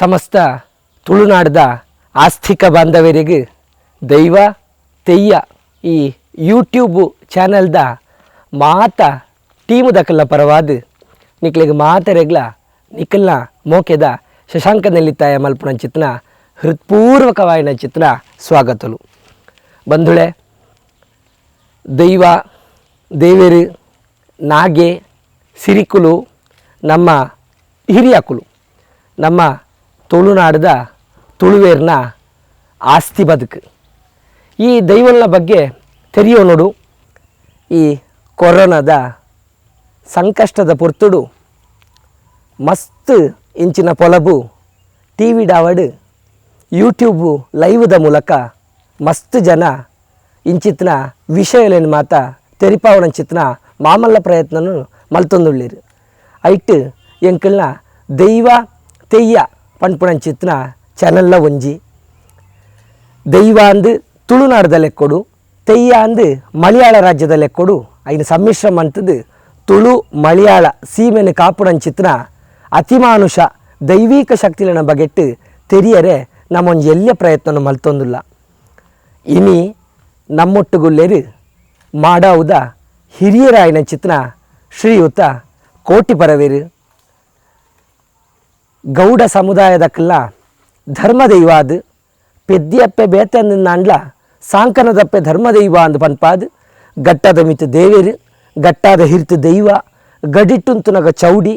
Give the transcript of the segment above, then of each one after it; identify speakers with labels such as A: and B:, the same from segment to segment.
A: ಸಮಸ್ತ ತುಳುನಾಡದ ಆಸ್ಥಿಕ ಬಾಂಧವರಿಗೆ ದೈವ ತೆಯ್ಯ ಈ ಯೂಟ್ಯೂಬ್ ಚಾನೆಲ್ದ ಮಾತ ಟೀಮುದಕಲ್ಲ ಪರವಾದ ನಿಕ್ಲೆಗ್ ಮಾತೆರೆಗ್ಲ ನಿಕಲ್ನ ಮೋಕೆದ ಶಶಾಂಕ ನೆಲ್ಲಿತ್ತಾಯ ಮಲ್ಪುನ ಚಿತ್ನ ಹೃತ್ಪೂರ್ವಕವಾಯಿನ ಚಿತ್ನ ಸ್ವಾಗತಲು. ಬಂಧುಳೆ, ದೈವ ದೇವೇರು ನಾಗೆ ಸಿರಿಕುಲು ನಮ್ಮ ಹಿರಿಯಕುಲು ನಮ್ಮ ತುಳುನಾಡದ ತುಳುವೇರ್ನ ಆಸ್ತಿ ಬದುಕು. ಈ ದೈವಲ್ನ ಬಗ್ಗೆ ತೆರಿಯೋ ನೋಡು. ಈ ಕೊರೋನಾದ ಸಂಕಷ್ಟದ ಪೊರ್ತುಡು ಮಸ್ತ್ ಇಂಚಿನ ಪೊಲಬು ಟಿ ವಿ ಡಾವಡ್ ಯೂಟ್ಯೂಬು ಲೈವ್ದ ಮೂಲಕ ಮಸ್ತ್ ಜನ ಇಂಚಿತ್ನ ವಿಷಯಲೇನು ಮಾತ ತೆರಿಪಾವಣಂಚಿತ್ನ ಮಾಮಲ್ಲ ಪ್ರಯತ್ನನು ಮಲ್ತೊಂದುಳ್ಳಿರು. ಐಟ್ ಎಂಕಲ್ನ ದೈವ ತೆಯ್ಯ ಪನ್ಪುಣಂಚಿತ್ನ ಚಾನೆಲ್ಲ ಒಂಜಿ ದೈವ ಅಂದು ತುಳುನಾಡದ ಲೆಕ್ಕೊಡು, ತೆಯ್ಯ ಅಂದು ಮಲಯಾಳ ರಾಜ್ಯದ ಲೆಕ್ಕೊಡು, ಐನ ಸಮ್ಮಿಶ್ರಮ ಅಂತದ್ದು ತುಳು ಮಲಯಾಳ ಸೀಮೆನ ಕಾಪುಣಂಚಿತ್ನ ಅತಿಮಾನುಷ ದೈವಿಕ ಶಕ್ತಿಲನ ಬಗೆಟ್ಟು ತೆರಿಯರೆ ನಮ್ಮೊಂಜಿ ಎಲ್ಯ ಪ್ರಯತ್ನ ಮಲ್ತೊಂದುಲ್ಲ. ಇನಿ ನಮ್ಮೊಟ್ಟುಗುಲ್ಲೇರು ಮಾಡಾವುದ ಹಿರಿಯರಾಯಿನ ಚಿತ್ನ ಶ್ರೀಯುತ ಕೋಟಿ ಪರವೇರು ಗೌಡ ಸಮುದಾಯದಕ್ಕೆಲ್ಲ ಧರ್ಮದೈವ ಅದು ಪೆದ್ದಿಯಪ್ಪೆ ಬೇತಂದು ಸಾಂಕನದಪ್ಪೆ ಧರ್ಮದೈವ ಅಂದು ಪನ್ಪಾದ್ ಗಟ್ಟದ ಮಿತ್ತು ದೇವೇರು, ಗಟ್ಟಾದ ಹಿರ್ತು ದೈವ, ಗಡಿಟ್ಟುಂತುನಗ ಚೌಡಿ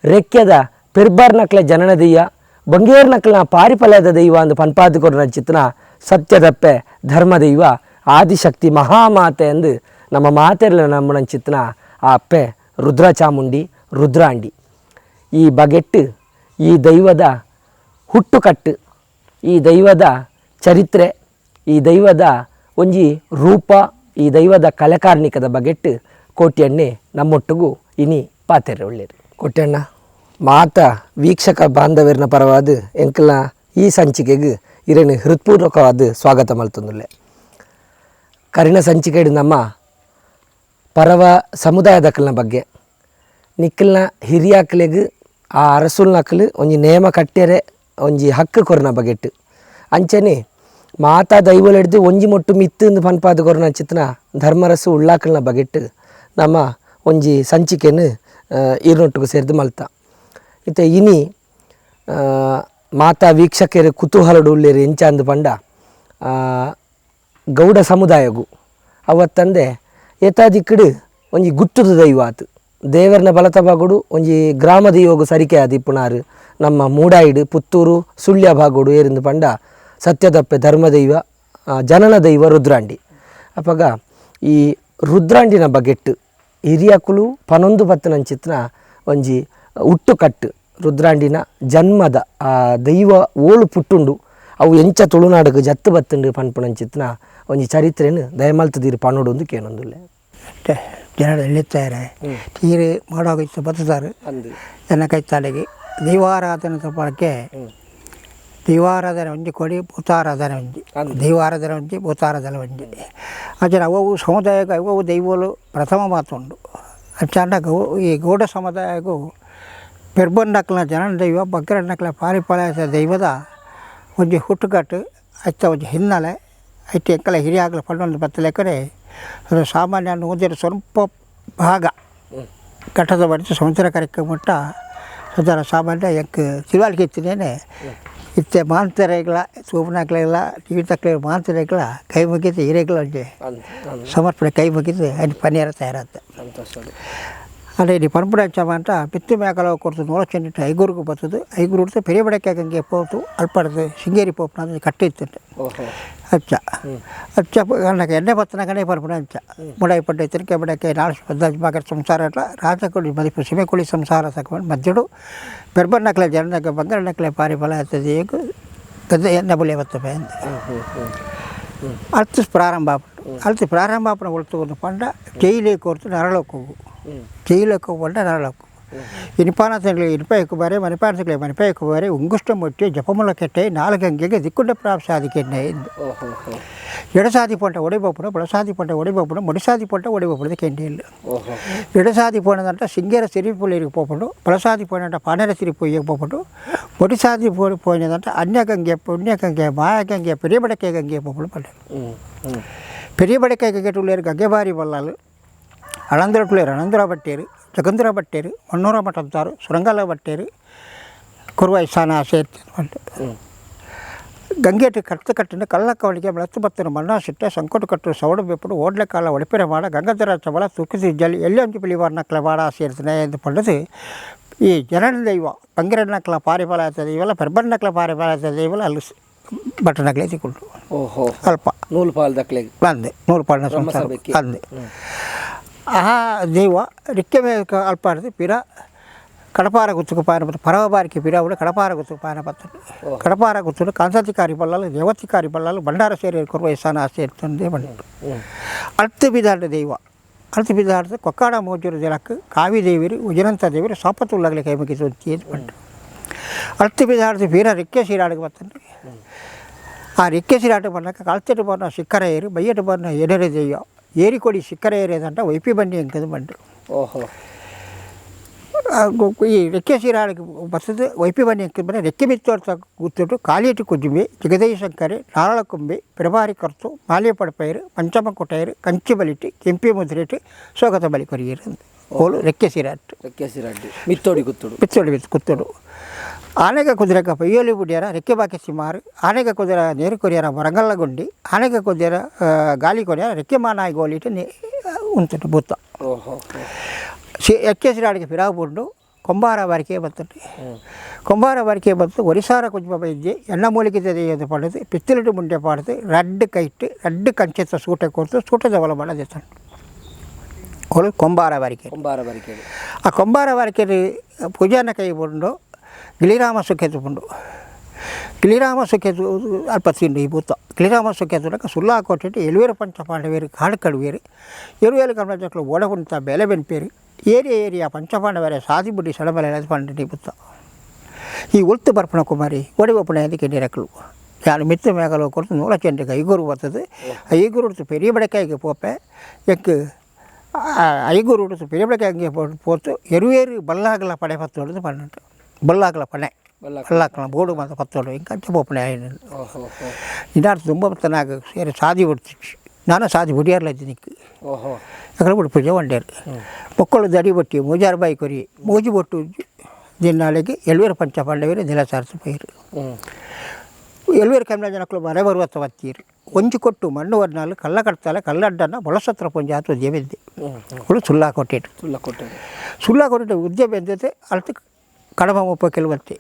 A: ರೆಕ್ಕೆದ ಪೆರ್ಬಾರ್ನಕ್ಲೆ ಜನನ ದೆಯ್ಯ, ಬಂಗೇರ್ನಕ್ಲ ಪಾರಿಪಲಯದ ದೈವ ಅಂದು ಪನ್ಪಾದು ಕೊರ್ನ ಚಿತ್ನ ಸತ್ಯದಪ್ಪೆ ಧರ್ಮದೈವ ಆದಿಶಕ್ತಿ ಮಹಾಮಾತೆ ಎಂದು ನಮ್ಮ ಮಾತೆರ್ಲ ನಮ್ಮ ಚಿತ್ನ ಆ ಅಪ್ಪೆ ರುದ್ರಚಾಮುಂಡಿ ರುದ್ರಾಂಡಿ. ಈ ಬಗೆಟ್ಟು ಈ ದೈವದ ಹುಟ್ಟುಕಟ್ಟು, ಈ ದೈವದ ಚರಿತ್ರೆ, ಈ ದೈವದ ಒಂಜಿ ರೂಪ, ಈ ದೈವದ ಕಲೆಕಾರ್ಣಿಕದ ಬಗೆಟ್ಟು ಕೋಟ್ಯಣ್ಣೆ ನಮ್ಮೊಟ್ಟಿಗೂ ಇನಿ ಪಾತೆರೆ ಒಳ್ಳೇರು. ಕೋಟ್ಯಣ್ಣ, ಮಾತ ವೀಕ್ಷಕ ಬಾಂಧವ್ಯರ್ನ ಪರವಾದ ಎಂಕಲ್ನ ಈ ಸಂಚಿಕೆಗೆ ಇರೇನು ಹೃತ್ಪೂರ್ವಕವಾದ ಸ್ವಾಗತ ಮಲ್ತೊಂದುಲ್ಲೆ. ಕರಿಣ ಸಂಚಿಕೆಡು ನಮ್ಮ ಪರವ ಸಮುದಾಯದಕ್ಕಲ್ನ ಬಗ್ಗೆ ನಿಕ್ಕಲ್ನ ಹಿರಿಯಾಕ್ಲೆಗ್ ಆ ಅರಸುಲ್ನಕ್ಲು ಒಂಜಿ ನೇಮ ಕಟ್ಟೆರೆ ಒಂಜಿ ಹಕ್ಕು ಕೊರ್ನ ಬಗೆಟ್ಟು, ಅಂಚನೆ ಮಾತಾ ದೈವಲೆಡ್ದು ಒಂಜಿ ಮೊಟ್ಟು ಮಿತ್ತು ಪನ್ಪಾದ ಕೊರ್ನ ಚಿತ್ನ ಧರ್ಮರಸು ಉಳ್ಳಾಕಲ್ನ ಬಗೆಟ್ಟು ನಮ್ಮ ಒಂಜಿ ಸಂಚಿಕೆನು ಈರ್ನೊಟ್ಟುಗು ಸೇರ್ದು ಮಲ್ತ. ಇತ್ತೆ ಇನಿ ಮಾತಾ ವೀಕ್ಷಕರು ಕುತೂಹಲಡು ಉಳ್ಳೇರು ಎಂಚ ಅಂದು ಪಂಡ ಗೌಡ ಸಮುದಾಯಗು ಅವತ್ತಂದೆ ಏತಾದಿಕ್ಕಡು ಒಂಜಿ ಗುತ್ತುದ ದೈವ ಆತು ದೇವರನ ಬಲತ ಬಾಗುಡು ಒಂಜಿ ಗ್ರಾಮ ದೈವಗು ಸರಿಕೆ ಆದಿಪ್ಪುನಾರು ನಮ್ಮ ಮೂಡಾಯಿಡು ಪುತ್ತೂರು ಸುಳ್ಯ ಭಾಗೋಡು ಏರಿಂದು ಪಂಡ ಸತ್ಯದಪ್ಪೆ ಧರ್ಮದೈವ ಜನನ ದೈವ ರುದ್ರಾಂಡಿ. ಅಪಗ ಈ ರುದ್ರಾಂಡಿನ ಬಗೆಟ್ಟು ಹಿರಿಯಕುಲು ಪನೊಂದು ಪತ್ತನಂಚಿತ್ನ ಒಂಜಿ ಹುಟ್ಟುಕಟ್ಟು ರುದ್ರಾಂಡಿನ ಜನ್ಮದ ಆ ದೈವ ಓಳು ಪುಟ್ಟುಂಡು ಅವು ಎಂಚ ತುಳುನಾಡುಗು ಜತ್ತು ಬತ್ತುಂಡು ಪನ್ಪುನಂಚಿತ್ನ ಒಂಜಿ ಚರಿತ್ರೆನು ದಯಮಲ್ತದಿರು ಪನೊಡು ಒಂದು ಕೇನೊಂದುಲ್ಲೆ.
B: ಜನರು ಎಳ್ಳುತ್ತಾರೆ ತೀರು ಮಾಡೋಗಿತ್ತು ಬತ್ತುತ್ತಾರೆ
A: ಅಂದು
B: ಜನ ಕೈತಾಳಿಗೆ ದೈವಾರಾಧನೆ ತಪ್ಪಳಕ್ಕೆ ದೈವಾರಾಧನೆ ಒಂಜಿ ಕೊಡಿ ಭೂತಾರಾಧನೆ ಒಂಜಿ, ದೈವಾರಾಧನೆ ಒಂಜಿ ಭೂತಾರಾಧನೆ ಒಂಜಿ. ಅಂಚನೆ ಅವು ಸಮುದಾಯಕ್ಕೆ ಅವು ದೈವಲು ಪ್ರಥಮ ಮಾತುಂಡು. ಅಂಚಾಂಡ ಈ ಗೌಡ ಸಮುದಾಯಕ್ಕೂ ಪೆರ್ಬನ್ನಕ್ಲ ಜನನ ದೈವ ಬಗ್ಗರನ್ನಕ್ಲ ಪಾರಿಪಾಲಯ ದೈವದ ಒಂಜಿ ಹುಟ್ಟುಕಟ್ಟು ಅತ್ತ ಒಂಜಿ ಹಿನ್ನೆಲೆ ಐತೆ. ಎಂಕಲ ಹಿರಿಯಾಗಲ ಪಂಡೊಂದು ಬತ್ತಲೆಕ್ಕರೆ ಅದು ಸಾಮಾನ್ಯ ಒಂದಿರ ಸ್ವಲ್ಪ ಭಾಗ ಘಟ್ಟದ ಬಡಿತು ಸಮುದ್ರ ಕರೆಕ್ಕೆ ಮುಟ್ಟ ಸುಧಾರ ಸಾಮಾನ್ಯ ಎಂಕ್ ತಿಳುವಳಿಕೆ ಇತ್ತಿನೇನೆ. ಇತ್ತೆ ಮಾಂತರೆಗಳ ತೂಪನಾಕ್ಲೆಗಳ ಟಿವಿ ತಕ್ಲೆ ಮಾಂತರೆಗಳ ಕೈ ಮುಗಿತು ಹಿರೇಗಳ ಒಂಜಿ ಸಮರ್ಪಣೆ ಕೈ ಮುಗಿದು ಅಯ್ನ ಪನ್ನೀರ ತಯಾರಾತ. ಅದೇ ಇಲ್ಲಿ ಪನ್ಪುಡ ಅಂತ ಬಿತ್ತು ಮೇಕಲ ಕೊಡ್ತು ನೋಳಚೆಂಡಿಟ್ಟು ಐಗೂರಿಗೆ ಬರ್ತದೆ. ಐಗೂರು ಹುಡ್ತು ಪೆರಿಯ ಬಡಕ್ಕೆ ಹಂಗೆ ಪೋತು ಅಲ್ಪಡ್ದು ಶೃಂಗೇರಿ ಪೋಪನ ಕಟ್ಟಿತ್ತು. ಅಚ್ಚ ಅಚ್ಚ నాకు ಎಣ್ಣೆ ಬತ್ತನಕನೇ ಪನ್ಪುಡ ಅಂಚ ಮುಡಾಯಿ ಪಡ್ಡೆ ತಿರುಕೆ ಬಡಕ್ಕೆ ನಾಳು ಮಗರ ಸಂಸಾರ ಅಟ್ಲ ರಾಜಕೊಳಿ ಮದಿಪು ಸಿಮೆಕೊಳಿ ಸಂಸಾರ ತಕೊಂಡು ಮಧ್ಯಡು ಪೆರ್ಬನ್ನಕ್ಲೆ ಜನನಕ್ಕೆ ಬಂಗರನಕ್ಲೆ ಪಾರಿ ಫಲ ಆಗ್ತದೆ ಗದ್ದೆ ಎಣ್ಣೆ ಬುಲೆ ಬರ್ತವೆ ಅಂತ ಅಲ್ತು ಪ್ರಾರಂಭ ಆಗ್ಬಿಟ್ಟು ಅಲ್ತು ಪ್ರಾರಂಭ ಆಪನ ಒಳ್ತು ಪಂಡ ಜೈಲೇ ಕೋರ್ತು ನರಳಕ್ಕೆ ಹೋಗು ಜೈಲಕ್ಕೆ ಹೋಗಂಡ ನರಳಕ್ಕು ಇನಿಪಾನ ತಿಂಗಳಿಗೆ ಇನಿಪಾಯಕ್ಕೆ ಬಾರೆ ಮನಿಪಾನ ತಿಂಗಳಿಗೆ ಮನಿಪಾಯಕ್ಕೆ ಬಾರೆ ಉಂಗುಷ್ಟ ಮೊಟ್ಟೆ ಜಪಮುಲ ಕೆಟ್ಟೆ ನಾಲ್ಗಂಗೆಗೆ ದಿಕ್ಕುಂಡ ಪ್ರಾಪ್ಸಾದಿಕೆನ್ನೆ ಎಡಸಾದಿ ಪೊಂಟ ಒಡಿಬೋಪುನ ಬಲಸಾದಿ ಪೊಂಟ ಒಡಿಬೋಪುನ ಮುಡಿಸಾದಿ ಪೊಂಟ ಒಡಿಬೋಪುನದ ಕೆಂಡಿಲ್ಲ. ಎಡಸಾದಿ ಪೋಣದಂಟ ಸಿಂಗೇರ ಸಿರಿಪುಲಿರಿಗೆ ಪೋಪುಂಡು, ಬಲಸಾದಿ ಪೋಣಂಟ ಪಾನೇರ ಸಿರಿಪುಯ್ಯಗೆ ಪೋಪುಂಡು. ಪೊಡಿ ಸಾದಿ ಪೋಡಿ ಪೋಯಿನದಂಟ ಅನ್ಯಗಂಗೆ ಪುಣ್ಯಗಂಗೆ ಮಾಯಗಂಗೆ ಪೆರಿಯಬಡಕೆ ಗಂಗೆ ಪೋಪುಲು ಪಂಡೆರ್. ಪೆರಿಯಬಡಕೆ ಗಂಗೆ ಉಳ್ಳೇರು ಗಂಗೆಬಾರಿ ಬಲ್ಲಾಲು, ಅಳಂದರಟುಳ್ಳೇರು ಅಣಂದರ ಭಟ್ಟೇರು, ಜಗಂದ್ರ ಭಟ್ಟೇರು, ಮಣ್ಣೂರ ಮಠದ್ದಾರು, ಸುರಂಗಲ ಭಟ್ಟೇರು, ಕುರುವಾಯಿ ಸ್ಥಾನ ಸೇರ್ತಿ ಪಂಡೆ. ಗಂಗೆಟ್ ಕಟ್ಟು ಕಟ್ಟಿನ ಕಲ್ಲಕ್ಕವಳಿಗೆ ಬೆಳತು ಬತ್ತನ ಮಣ್ಣಾ ಸಿಟ್ಟೆ ಸಂಕೋಟು ಕಟ್ಟು ಸವಡು ಬೆಪ್ಪಡು ಓಡ್ಲೆ ಕಾಲ ಒಡಿಪಿರ ಮಾಡ ಗಂಗಾಧರ ಚಬಲ ತುಕಿಸಿ ಜಲಿ ಎಲ್ಲಿ ಅಂಚು ಪಿಲಿವಾರ್ನಕ್ಲ ಬಾಡ ಸೇರ್ತನೆ ಎಂದು ಪಂಡದು. ಈ ಜನನ ದೈವ ಬಂಗಿರಣ್ಣಕ್ಲ ಪಾರಿಪಾಲ ದೈವಲ್ಲ ಪೆರ್ಬಣ್ಣಕ್ಲ ಪಾರಿಪಾಲ ದೈವಲ್ಲ ಅಲ್ಲಿ ಬಟ್ಟನಕ್ಲೆ ತಿಕ್ಕೊಂಡು.
A: ಓಹೋ.
B: ಅಲ್ಪ
A: ನೂಲು ಪಾಲ್ ದಕ್ಲೆಗ್
B: ಬಂದೆ ನೂಲು ಪಾಲಿನ ಸಂಸಾರ ಅಂದೆ. ಆ ದೈವ ರಿಕ್ಕೆ ಅಲ್ಪ ಪಿರ ಕಡಪಾರ ಗುತ್ತುకు ಪಾಯನ ಪತ್ತ ಪರವಬಾರಿಗೆ ಪಿರ ಕೂಡ ಕಡಪಾರ ಗುತ್ತುకు ಪಾಯನ ಪತ್ತಂಡು. ಕಡಪಾರ ಗುತ್ತುಡು ಕಾಂತಾತಿಕಾರಿ ಬಲ್ಲಾಲು ದೇವತಿಕಾರಿ ಬಲ್ಲಾಲು ಭಂಡಾರ ಸೇರಿ ಕೊರುವ ಸ್ಥಾನ ಸೇರ್ತಂದೇ ಬಂಡು. ಅರ್ಥ ಬಿದಾಡ ದೈವ ಅರ್ಥ ಬಿದಾಡ್ದು ಕೊಕ್ಕಾಡ ಮೋಜೂರು ಜಲಕ್ಕೆ ಕಾವಿ ದೇವಿರು ಉಜನಂತ ದೇವರು ಸಾಪತ್ತುಳ್ಳಾಗಲಿ ಕೈ ಮುಗಿತು ಬಂಡು. ಅರ್ಥ ಬಿದಾಡ್ದು ವೀರ ರಿಕ್ಕೆ ಸೀರಾಡಿಗೆ ಬತ್ತಂಡು. ಆ ರಿಕ್ಕೆ ಸಿರಾಟ ಬಂದಾಗ ಕಳ್ತೆಟ್ಟು ಬರ್ನ ಸಿಕ್ಕರ ಏರು ಬೈಯಟ್ಟು ಬರ್ನ ಎಡೆರೆ ದೈವ ಏರಿಕೊಡಿ ಸಿಕ್ಕರ ಏರಿದಂಟ ವೈಪಿ ಬನ್ನಿ ಅಂಕದು ಬಂಡು.
A: ಓಹೋ.
B: ಈ ರೆಕ್ಕೆ ಸೀರಾಳಿಗೆ ಬರ್ತದೆ ವೈಪಿ ಬನ್ನಿ ಅಂಕದ ಬಂದ ರೆಕ್ಕೆ ಬಿತ್ತೋರ್ತ ಕೂತಿಟ್ಟು ಕಾಲಿಟ್ಟು ಕುಜುಂಬಿ ಜಗದೈ ಶಂಕರಿ ನಾರಳ ಕೊಂಬೆ ಪ್ರಭಾರಿ ಕರ್ತು ಮಾಲಿಯ ಪಡಪೈರು ಪಂಚಮ ಕೊಟೈರು ಕಂಚಿ ಬಲಿಟ್ಟು ಕೆಂಪಿ ಮುದ್ರಿಟ್ಟು ಸ್ವಾಗತ ಬಲಿ ಕೊರಿಯರು ಓಲು ರೆಕ್ಕೆ ಸೀರಾಟ್ಟು.
A: ರೆಕ್ಕೆ ಸಿರಾಡ್ಡು ಮಿತ್ತೋಡಿ ಗುತ್ತುಡು.
B: ಪಿತ್ತೋಡಿ ಬಿತ್ತು ಕುತ್ತೋಡು ಆನೆಗ ಕುದುರೆಗ ಪಯ್ಯೋಲಿ ಬುಡಿಯರ ರೆಕ್ಕೆ ಬಾಕಿ ಸಿಮಾರು ಆನೆಗ ಕುದುರೆ ನೀರು ಕೊರಿಯರ ಮರಂಗಲ್ಲ ಗುಂಡಿ ಆನೆಗ ಕುದುರೆ ಗಾಳಿ ಕೊರಿಯರ ರೆಕ್ಕೆ ಮಾನಾಯಿ ಗೋಲಿಟ್ಟು ಉಂಟು ಭೂತ.
A: ಓಹೋ.
B: ಎಕ್ಕೆ ಸಿರಾಡಿಗೆ ಫಿರಾಗ್ ಬುಂಡು ಕೊಂಬಾರ ಬಾರಿಕೆ ಬತ್ತಂಡು. ಕೊಂಬಾರ ಬಾರಿಕೆ ಬತ್ತು ಒರಿಸಾರ ಕುಜ್ಮ ಬೈದ್ಯೆ ಎಣ್ಣ ಮೂಲಿಕೆ ದೆಯ್ಯದು ಪಡೆದು ಪಿತ್ತಲಿಟ್ಟು ಮುಂಡೆ ಪಾಡ್ದು ರಡ್ಡು ಕೈಟ್ಟು ರಡ್ಡು ಕಂచెತ್ತ ಸೂಟೆ ಕೊಡ್ತು ಸೂಟದ ಒಲ ಮಾಡದಿತ್ತಂಡು ಅವಳು ಕೊಂಬಾರ ಬಾರಿಕೆ.
A: ಕೊಂಬಾರ ಬಾರಿಕೆ.
B: ಆ ಕೊಂಬಾರ ಬಾರಿಕೆ ಪೂಜಾನ ಕೈ ಬುಂಡು ಗಿಳಿರಾಮ ಸುಖೆತು ಪುಂಡು. ಗಿಳಿರಾಮ ಸುಖೆತು ಅಲ್ಪ ತಿಂಡು ಈ ಭೂತ ಗಿಳಿರಾಮ ಸುಖೆತು ಸುಲ್ಲಾ ಕೊಟ್ಟಿಟ್ಟು ಎಳುವೇರು ಪಂಚ ಪಾಂಡವೇರು ಕಾಡು ಕಡುವೇರು ಎರುವೇಲು ಕಮಲಚಕ್ಲು ಓಡಗುಂತ ಬೆಲೆ ಬೆನ್ಪೇರು ಏರಿಯಾ ಏರಿಯಾ ಪಂಚಪಾಂಡವರೇ ಸಾದಿ ಬುಡ್ಡಿ ಸಡಬಲ ಪಂಡ ಈ ಭೂತ. ಈ ಉಳ್ತು ಬರ್ಪಣ ಕುಮಾರಿ ಓಡಿ ಒಪ್ಪಣೆ ಅದಕ್ಕೆ ನೀರಕ್ಕಳು ಯಾನು ಮಿತ್ತು ಮೇಗಲು ಕೊಡ್ತು ನೂಲ ಚೆಂಡಿಗೆ ಐಗೂರು ಬರ್ತದೆ. ಐಗೂರು பெரிய படைக்காய்க்கு போப்பேன் எக்கு ಐಗೂರು ಉಡ್ತು பெரிய படைக்காய்க்கு போத்து ಎರುವೇರು ಬಲ್ಲಾಗಲ ಪಡೆ ಪತ್ತೊಡ್ದು 12 ಬಲ್ಲಾಗಲ ಪಣೆ ಬಲ್ಲಾಕಲ ಬೋಡು ಮತ್ತು ಪತ್ತೊಡು ಹಿಂಗೆ ಅಂಚೆ ಪೋಪಣೆ ಆಯ್ತು.
A: ಓಹೋ.
B: ಇನ್ನಾರು ತುಂಬ ತನಾಗ ಸೇರಿ ಸಾದಿ ಬಿಡ್ತಿచ్చు ನಾನು ಸಾದಿ ಬುಡಿಯಾರ್ಲ ಇದ್ದೀನಿ.
A: ಓಹೋ.
B: ಎక్కడ ಬಿಡು ಪೂಜೆ వండారు మొక్కలు దడి బట్టి మూజారు బాయి కొరి మూజి బొట్టు ದಿನಾಳಿಗೆ ಎಳ್ವೇರು ಪಂಚ ಪಾಂಡವರು ನೆಲ ಸಾರಿಸಿ ಪೋಯಿರು. ಎಳ್ವೇರು ಕಮ್ಮಿ ಜನಕ್ಕಳು ಮರೆ ಬರುವತ್ತ ಬತ್ತೀರು ಒಂಜಿ ಕೊಟ್ಟು ಮಣ್ಣು ವರ್ನಾಲು ಕಲ್ಲ ಕಟ್ತಾಲೆ ಕಲ್ಲಡ್ಡನ ಬೊಳಸತ್ರ ಪೊಂಜಿ ಆತು ಉದ್ಯಮಿದ್ದೆ ಅವಳು ಸುಲ್ಲಾ ಕೊಟ್ಟಿಟ್ಟು.
A: ಸುಲ್ಲ ಕೊಟ್ಟರು.
B: ಸುಲ್ಲಾ ಕೊಟ್ಟಿಟ್ಟು ಉದ್ಯಮ ಎಂದತೆ ಅಲ್ತು ಕಡಮ ಮುಪ್ಪ ಕೆಲವತ್ತಿ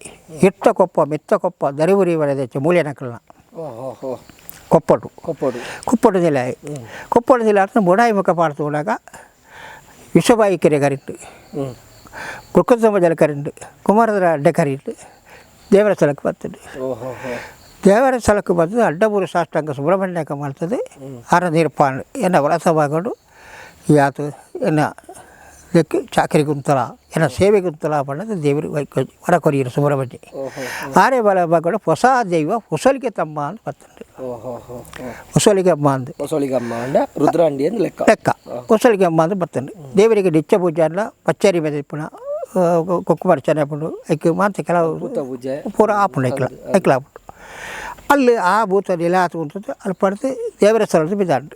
B: ಇತ್ತ ಕೊಪ್ಪ ಮೆತ್ತ ಕೊಪ್ಪ ದರಿವುರಿ ಬರೆದಚ್ಚೆ ಮೂಲೆ ನಕಲ್ನ.
A: ಓಹೋ.
B: ಕೊಪ್ಪಡು.
A: ಕೊಪ್ಪಡು.
B: ಕೊಪ್ಪಡು ಜಿಲ್ಲೆ ಕೊಪ್ಪಡು ಜಿಲ್ಲೆ ಅರ್ಥ ಬುಡಾಯಿ ಮುಖ ಪಾಡ್ತು ವಿಶ್ವಬಾಯಿ ಕೆರೆ ಕರಿಂಟು ಕುಕ್ಕಸಂಬ ಜಲ ಕರಿಂಡು ಕುಮಾರದ್ರ ಅಡ್ಡ ಕರಿಂಟು ದೇವರ ಸ್ಥಳಕ್ಕೆ ಬರ್ತದೆ.
A: ಓಹೋ.
B: ದೇವರ ಸ್ಥಳಕ್ಕೆ ಬಂದು ಅಡ್ಡಬೂರು ಸಾಷ್ಟಾಂಗ ಸುಬ್ರಹ್ಮಣ್ಯಕ ಮಾಡ್ತದೆ ಆರ ನೀರ್ಪಾಂಡು ಎನ್ನ ವ್ರತವಾಗಡು ಯಾತು ಎನ್ನ ಇದಕ್ಕೆ ಚಾಕರಿ ಗುಂತಲ ಎನ್ನ ಸೇವೆ ಗುಂತಲ ಪಣ್ಣದು ದೇವರು ವರ ಕೊರಿಯರು ಸುಬ್ರಹ್ಮಣ್ಯ.
A: ಓಹೋ.
B: ಆರೆ ಬಲ ಬಾಗಡು ಹೊಸ ದೈವ ಹೊಸಲಿಗೆ ತಮ್ಮ ಅಂತ ಬರ್ತದೆ.
A: ಓಹೋ.
B: ಹೊಸಲಿಗೆ ಅಮ್ಮ ಅಂದು
A: ಹೊಸಳಿಗಮ್ಮ ಅಂಡ ರುದ್ರಾಂಡಿ ಅಂದ್ ಲೆಕ್ಕ.
B: ಲೆಕ್ಕ ಹೊಸಲಿಗೆ ಅಮ್ಮ ಅಂತ ಬರ್ತದೆ. ದೇವರಿಗೆ ನಿತ್ಯ ಪೂಜೆ ಅಲ್ಲ ಪಚ್ಚರಿ ಮೆದಪುಣ ಕುಕ್ಕುಮಾರ ಚೆನ್ನಪುಂಡು ಐಕ್ ಮಾತ ಕೆಲವು
A: ಭೂತ ಪೂಜೆ
B: ಪೂರ ಆಪುಂಡು ಐಕ್ಲ ಐಕ್ಲ ಆಪುಂಡು ಅಲ್ಲಿ ಆ ಭೂತ ನೆಲೆ ಆತು ಉಂಟು ಅಲ್ಲಿ ಪಡೆದು ದೇವರ ಸ್ಥಳದ ಬಿದ್ದಾಂಡು.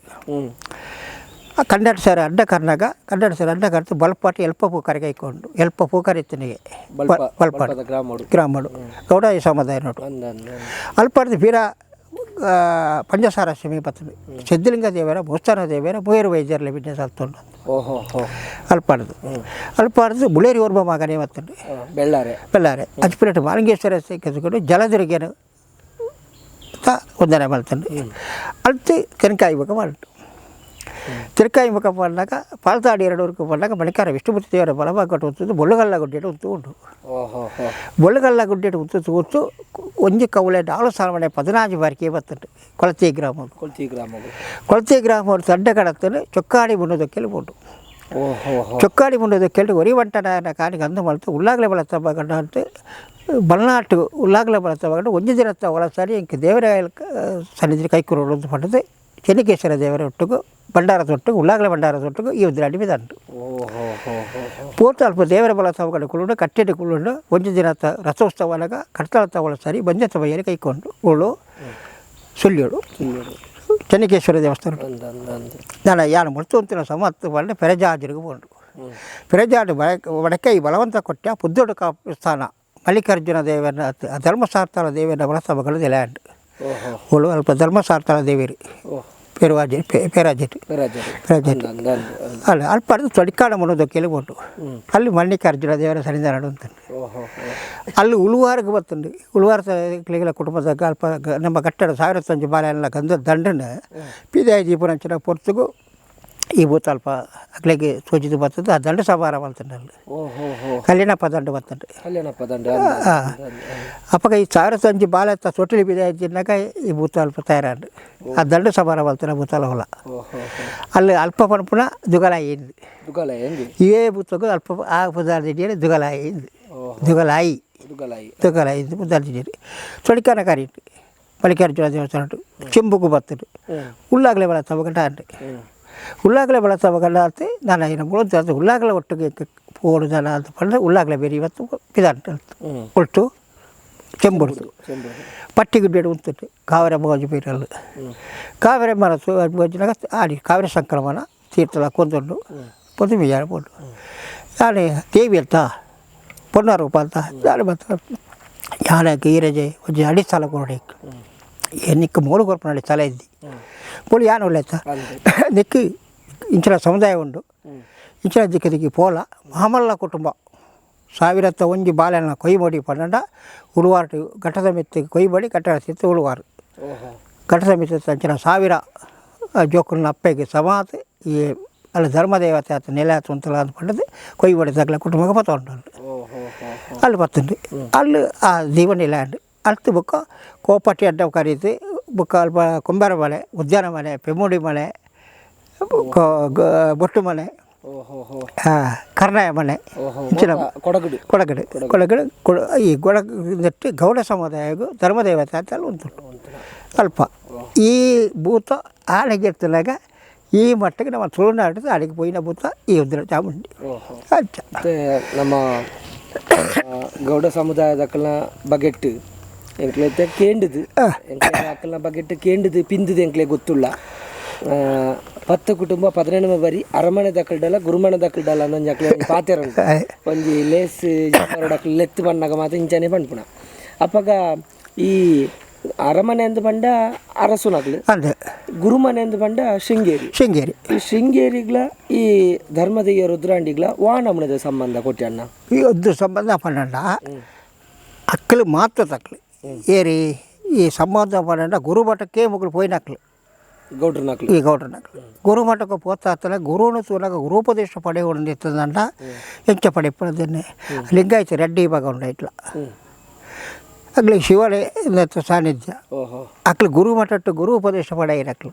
B: ಆ ಕನ್ನಡ ಸರ್ ಅಡ್ಡ ಕರ್ನಾಗ ಕನ್ನಡ ಸರ್ ಅಡ್ಡ ಕರ್ತು ಬಲ್ಪಾಟಿ ಎಲ್ಪ ಪೂಕರಿಗೆ ಐಕೊಂಡು ಎಲ್ಪ ಪೂಕರಿ ಇತ್ತನಿಗೆ
A: ಬಲ್ಪ
B: ಬಲ್ಪಾಟಿ
A: ಬಲ್ಪದ ಗ್ರಾಮಡು
B: ಗ್ರಾಮಡು ಗೌಡ ಈ ಸಮುದಾಯ ನೋಡು.
A: ಅಂದ ಅಂದ.
B: ಅಲ್ಪಡ್ದು ವೀರ ಪಂಚಸಾರ ಸಮೀಪ ಸಿದ್ಧಲಿಂಗ ದೇವರ ಮುಸ್ತಾನ ದೇವರ ಮೂಯರು ವೈದ್ಯರಲ್ಲಿ ಬಿಡ್ನೆ ಸಲ್ತೊಂಡು.
A: ಓಹೋ. ಹೋ.
B: ಅಲ್ಪಾಡ್ದು ಅಲ್ಪಾಡ್ದು ಬುಳೇರಿ ಓರ್ಬ ಮಗನೇ ಮತ್ತಂಡು.
A: ಬೆಳ್ಳಾರೆ.
B: ಬೆಳ್ಳಾರೆ ಅಜ್ಪಿರೇಟ್ ಮಾಲಿಂಗೇಶ್ವರ ಕೆತ್ಕೊಂಡು ಜಲದುರ್ಗೇನು ತ ವಂದನೆ ಮಾಡ್ತಾನೆ ಅಲ್ತಿ ತೆನಕಾಯಿ ಮುಖ ಮಾಡಿಟ್ಟು ತಿರುಕಾಯಿ ಮುಖ ಮಾಡಿದಾಗ ಪಾಲ್ತಾಡಿ ಎರಡೂರ್ಕು ಬಂದಾಗ ಮಣಿಕಾರ ವಿಷ್ಣುಮೂರ್ತಿ ದೇವರ ಬಲಭಾಗ ಉಂಟು ಬೊಳ್ಳುಗಲ್ಲ ಗುಡ್ಡೆಡು ಉಂಟು ಉಂಟು.
A: ಓಹೋ. ಹೋ.
B: ಬೊಳ್ಳುಗಲ್ಲ ಗುಡ್ಡೆಡು ಉಂಟು ತೂತು ಒಂಜಿ ಕೌಲೆ ನಾಲು ಸಾಲಮನೆ 14 ಬಾರಿಕೆ ಬತ್ತಂಟು ಕೊಳತಿ ಗ್ರಾಮ.
A: ಕೊಳ್ತಿ ಗ್ರಾಮಗಳು.
B: ಕೊಳತಿ ಗ್ರಾಮ ತಡ್ಡ ಕಡತ್ತಲು ಚೊಕ್ಕಾಡಿ ಮುಂಡದಕ್ಕೆಲ್ಲಿ ಉಂಟು.
A: ಓಹೋ. ಹೋ.
B: ಚೊಕ್ಕಾಡಿ ಮುಂಡದಕ್ಕೆಲ್ಲಿ ಒರಿ వంటನ ಕಾಣಿಗೆ ಅಂದು ಮಲ್ತು ಉಲ್ಲಾಗಲೆ ಬಳತ್ತ ಬಗಂಡ ಅಂತ ಬಲ್ನಾಟು ಉಲ್ಲಾಗಲೆ ಬಳತ್ತ ಬಗಂಡು ಒಂಜಿ ದಿನತ್ತ ಒಳಸಾರಿ ಇಂಕ ದೇವರ ಸನ್ನಿಧಿ ಕೈಕುರೋಡು ಅಂತ ಪಂಡದು Chennakeshwara ದೇವರ ಒಟ್ಟಿಗೂ ಭಂಡಾರ ತೊಟ್ಟು ಉಳ್ಳಾಗಲ ಭಂಡಾರ ತೊಟ್ಟುಗು ಈ ಉದ್ರಾಡಿ ಬಿದಂಟು. ಪೂರ್ತ ಅಲ್ಪ ದೇವರ ಬಲ ತವಗಡೆ ಕುಳ್ಳುಂಡು ಕಟ್ಟೆಡೆ ಕುಳ್ಳುಂಡು ಒಂಜಿ ದಿನ ರಥೋತ್ಸವನಾಗ ಕಡ್ತಳ ತವಳ ಸರಿ ಬಂಜೆ ತವಯ್ಯರು ಕೈಕೊಂಡು ಉಳು ಸುಳ್ಯೋಡು ಚೆನ್ನಕೇಶ್ವರ ದೇವಸ್ಥಾನ. ನಾನು ಯಾನು ಮುಡ್ತು ಸಮತ್ತು ಪಂಡ ಪೆರಜಾಜರಿಗೆ ಪೋಂಡು. ಪೆರಜಾಡು ಬಡಕೈ ಬಲವಂತ ಕೊಟ್ಟ ಪುದ್ದೋಡು ಕಾಪು ಸ್ಥಾನ ಮಲ್ಲಿಕಾರ್ಜುನ ದೇವನ ಧರ್ಮಸಾರ್ತನ ದೇವನ ಬಲಸಭೆಗಳು ಲ್ಯಾಂಡ್ ಉಳು ಅಲ್ಪ ಧರ್ಮಸಾರ್ತನ ದೇವರು ಪೇರುವಾಜಿ ಪೇರಾಜೆಟ್ ಪೇರಾಜೆಟ್ ಅಲ್ಲ ಅಲ್ಪ ಅದು ತೊಡಿಕಾಡ ಮುನ್ನೋದಕ್ಕೆ ಉಂಟು. ಅಲ್ಲಿ ಮಲ್ಲಿಕಾರ್ಜುನ ದೇವರ ಸನ್ನಿಧಾನ ಉಂಟು. ಅಲ್ಲಿ ಉಳುವಾರಿಗೆ ಬರ್ತುಂಡು. ಉಳುವಾರ ಕುಟುಂಬದ ಅಲ್ಪ ನಮ್ಮ ಕಟ್ಟಡ 1005 ಬಾಲೆಲ್ಲ ಗಂಧ ದಂಡನ ಪಿದಾಯ ದೀಪನಂಚಿನ ಪೊರ್ತುಗು ಈ ಭೂತ ಅಲ್ಪ ಅಕ್ಲೆಗೆ ಸೂಚಿತ ಬರ್ತದೆ. ಆ ದಂಡ ಸಭಾರ ಬರ್ತುಂಡು ಅಲ್ಲಿ ಕಲ್ಯಾಣಪ್ಪ ದಂಡು ಬರ್ತುಂಡು.
A: ಕಲ್ಯಾಣಪ್ಪ ದಂಡ.
B: ಅಪ್ಪಗ ಈ 1005 ಬಾಲೆ ತೊಟ್ಟಿಲಿ ಬಿದಾಯ ತಿನ್ನಾಕ ಈ ಭೂತ ಅಲ್ಪ ತಯಾರಾಂಡು. ಆ ದಂಡ ಸಭಾರ ಬರ್ತದೆ ಭೂತಾಲ ಹೊಲ. ಅಲ್ಲಿ ಅಲ್ಪ ಪಣಪುನ ದುಗಲಾಯಿ ಇದೇ ಭೂತಕ್ಕೂ ಅಲ್ಪ ಆ ಪುದಾರ್ದಿಟ್ಟಿಯಲ್ಲಿ ದುಗಲಾಯಿ ದುಗಲಾಯಿ ದುಗಲಾಯಿ ಪುದಾರ್ದಿಟ್ಟಿರಿ ತೊಡಿಕಾನ ಕರೀಟು ಮಲ್ಲಿಕಾರ್ಜುನ ದೇವಸ್ಥಾನ ಉಂಟು. ಚೆಂಬುಗು ಬರ್ತದೆ. ಉಳ್ಳಾಗಲೇ ಬಲ ತವಗಂಡ ಅಂಟು ಉಳ್ಳಾಗಲೇ ಬಲ ತವಗಂಡ ಅಂತ ನಾನು ಏನು ಮುಳುಂತ ಉಳ್ಳಾಗಲ ಒಟ್ಟಿಗೆ ಪೋಡು ಜನ ಅಂತ ಪಂಡ ಉಳ್ಳಾಗಲೇ ಬೇರೆ ಇವತ್ತು ಪಿದಾಂಟು ಒಟ್ಟು ಚೆಂಬುಡ್ತು ಪಟ್ಟಿಗುಡ್ಡೆ ಉಂಟು. ಕಾವೇರಿ ಮೋಜು ಬೀರಲ್ಲು ಕಾವೇರಿ ಮರ ಮೋಜಿನಾಗ ಆಡಿ ಕಾವೇರಿ ಸಂಕ್ರಮಣ ತೀರ್ಥಲ ಕೊಂದುಂಡು ಪೊದು ಬಿಜಾರ ಪೋಡು ಯಾನೆ ದೇವಿ ಅಂತ ಪೊನ್ನ ರೂಪ ಅಂತ ಯಾರು ಮತ್ತು ಯಾನೆ ಈರಜೆ ಒಂಜಿ ಅಡಿ ಸ್ಥಳ ಕೊರಡೆ ನಿಕ್ಕು ಮೂಲು ಕೊರ್ಪುನ ಅಡಿ ಸ್ಥಳ ಇದ್ದಿ ಪೋಲು ಯಾನ್ ಉಲ್ಲೆತ್ತ ನಿಕ್ಕು ಇಂಚಿನ ಸಮುದಾಯ ಉಂಡು ಇಂಚಿನ ದಿಕ್ಕ ದಿಕ್ಕಿ ಪೋಲ ಮಾಮಲ್ಲ ಕುಟುಂಬ 1001 ಬಾಲೆನ ಕೊಯ್ಬಡಿ ಪನ್ನಡ ಉಳುವಾರು ಘಟದ ಮೆತ್ತು ಕೊಯ್ಬಡಿ ಘಟದ ಸಿತ್ತು ಉಳುವಾರು ಘಟದ ಮೆತ್ತು ಅಂಚಿನ 1000 ಜೋಕುಲ್ನ ಅಪ್ಪೆಗೆ ಸಮಾತ್ ಈ ಅಲ್ಲಿ ಧರ್ಮದೇವತೆ ಆತ ನೆಲೆ ಆತು ಅಂತಲ್ಲ ಅಂತ ಪಂಡದು ಕೊಯ್ಬಡಿ ತಗಲ ಕುಟುಂಬಕ್ಕೆ ಪತ್ತೊಂಡು ಅಲ್ಲಿ ಬತ್ತುಂಡು. ಅಲ್ಲಿ ಆ ದೀವನ ಲ್ಯಾಂಡ್ ಅಲ್ತು ಬೊಕ್ಕ ಕೋಪಟ್ಟಿ ಅಡ್ಡ ಕರೀತು ಬೊಕ್ಕ ಅಲ್ಪ ಕೊಂಬಾರ ಮನೆ ಉದ್ಯಾನ ಮನೆ ಪೆಮ್ಮುಡಿ ಮನೆ ಬೊಟ್ಟು ಮನೆ ಕರ್ನಾಯ ಮನೆ
A: ಕೊಡಗಡು
B: ಕೊಡಗಡು ಕೊಡಗಡು ಈ ಕೊಡಗು ಗೌಡ ಸಮುದಾಯಗೂ ಧರ್ಮದೇವತೆ ಅಂತ ಅಲ್ಲಿ ಉಂಟು ಅಲ್ಪ ಈ ಭೂತ ಆಳಿಗೆ ಈ ಮಟ್ಟಕ್ಕೆ ನಮ್ಮ ತುಳುನಾಡು ಅಡಿಗೆ ಪೋಯಿನ ಭೂತ ಈ ಉದ್ರ ಚಾಮುಂಡಿ. ಅಚ್ಚ
A: ಮತ್ತು ನಮ್ಮ ಗೌಡ ಸಮುದಾಯದಕ್ಕಲ್ನ ಬಗೆಟ್ಟು ಎಂಕ್ಲೈತೆ ಕೇಂಡಿದು ಎಂಕ್ಲೆ ಅಕ್ಕಲ್ನ ಬಗೆಟ್ಟು ಕೇಂಡಿದು ಪಿಂದಿದು ಎಂಕ್ಲೆ ಗೊತ್ತುಳ್ಳ 10 ಕುಟುಂಬ 18 ಬರಿ ಅರಮನೆ ದಕ್ಕಲ್ಡಲ್ಲ ಗುರುಮನೆ ದಕ್ಕಲ್ಡಲ್ಲ ಅನ್ನೊಂಜಿ ಅಕ್ಲೆ ಪಾತೆರ ಒಂಜಿ ಲೇಸ್ ಡಕ್ಲು ಲೆತ್ತು ಬಣ್ಣಗ ಮಾತ್ರ ಇಂಚನೆ ಪನ್ಪುಣ. ಅಪ್ಪಗ ಈ ಅರಮನೆ ಅಂದ್ ಪಂಡ ಅರಸುನಕ್ಲು ಗುರುಮನೆ ಅಂದ್ ಪಂಡ ಶೃಂಗೇರಿ
B: ಶೃಂಗೇರಿ
A: ಈ ಶೃಂಗೇರಿಗ್ಲ ಈ ಧರ್ಮದಯ್ಯ ರುದ್ರಾಂಡಿಗ್ಲ ವಾನಮನದ ಸಂಬಂಧ ಕೊಟ್ಟಿ ಅಣ್ಣ.
B: ಈ ಒಂದು ಸಂಬಂಧ ಪನ್ನಂಡ ಅಕ್ಕಲು ಮಾತ್ರ ತಕ್ಕಲು ಏರಿ ಈ ಸಂಬಂಧ ಪನ್ನಂಡ ಗುರುಮಠಕ್ಕೆ ಮುಗುಳು ಪೋಯಿನಕ್ಲು
A: ಗೌಡ್ರನಕ್ಲು
B: ಈ ಗೌಡ್ರನಕ್ಲು ಗುರುಮಠಕ್ಕೆ ಪೋತಾತನ ಗುರುನು ತೂನಾಗ ಗುರುಪದೇಶ ಪಡೆಯುವಂಡ ಎಂಚ ಪಡೆಪುನದನ್ನೇ ಲಿಂಗಾಯತ ರೆಡ್ಡಿ ಭಾಗ ಉಂಡ ಇಟ್ಲ ಅಗ್ಲಿ ಶಿವನೇ ಸಾನ್ನಿಧ್ಯ ಅಕ್ಲು ಗುರುಮಠಟ್ಟು ಗುರು ಉಪದೇಶ ಪಡೆಯಿರಕ್ಲು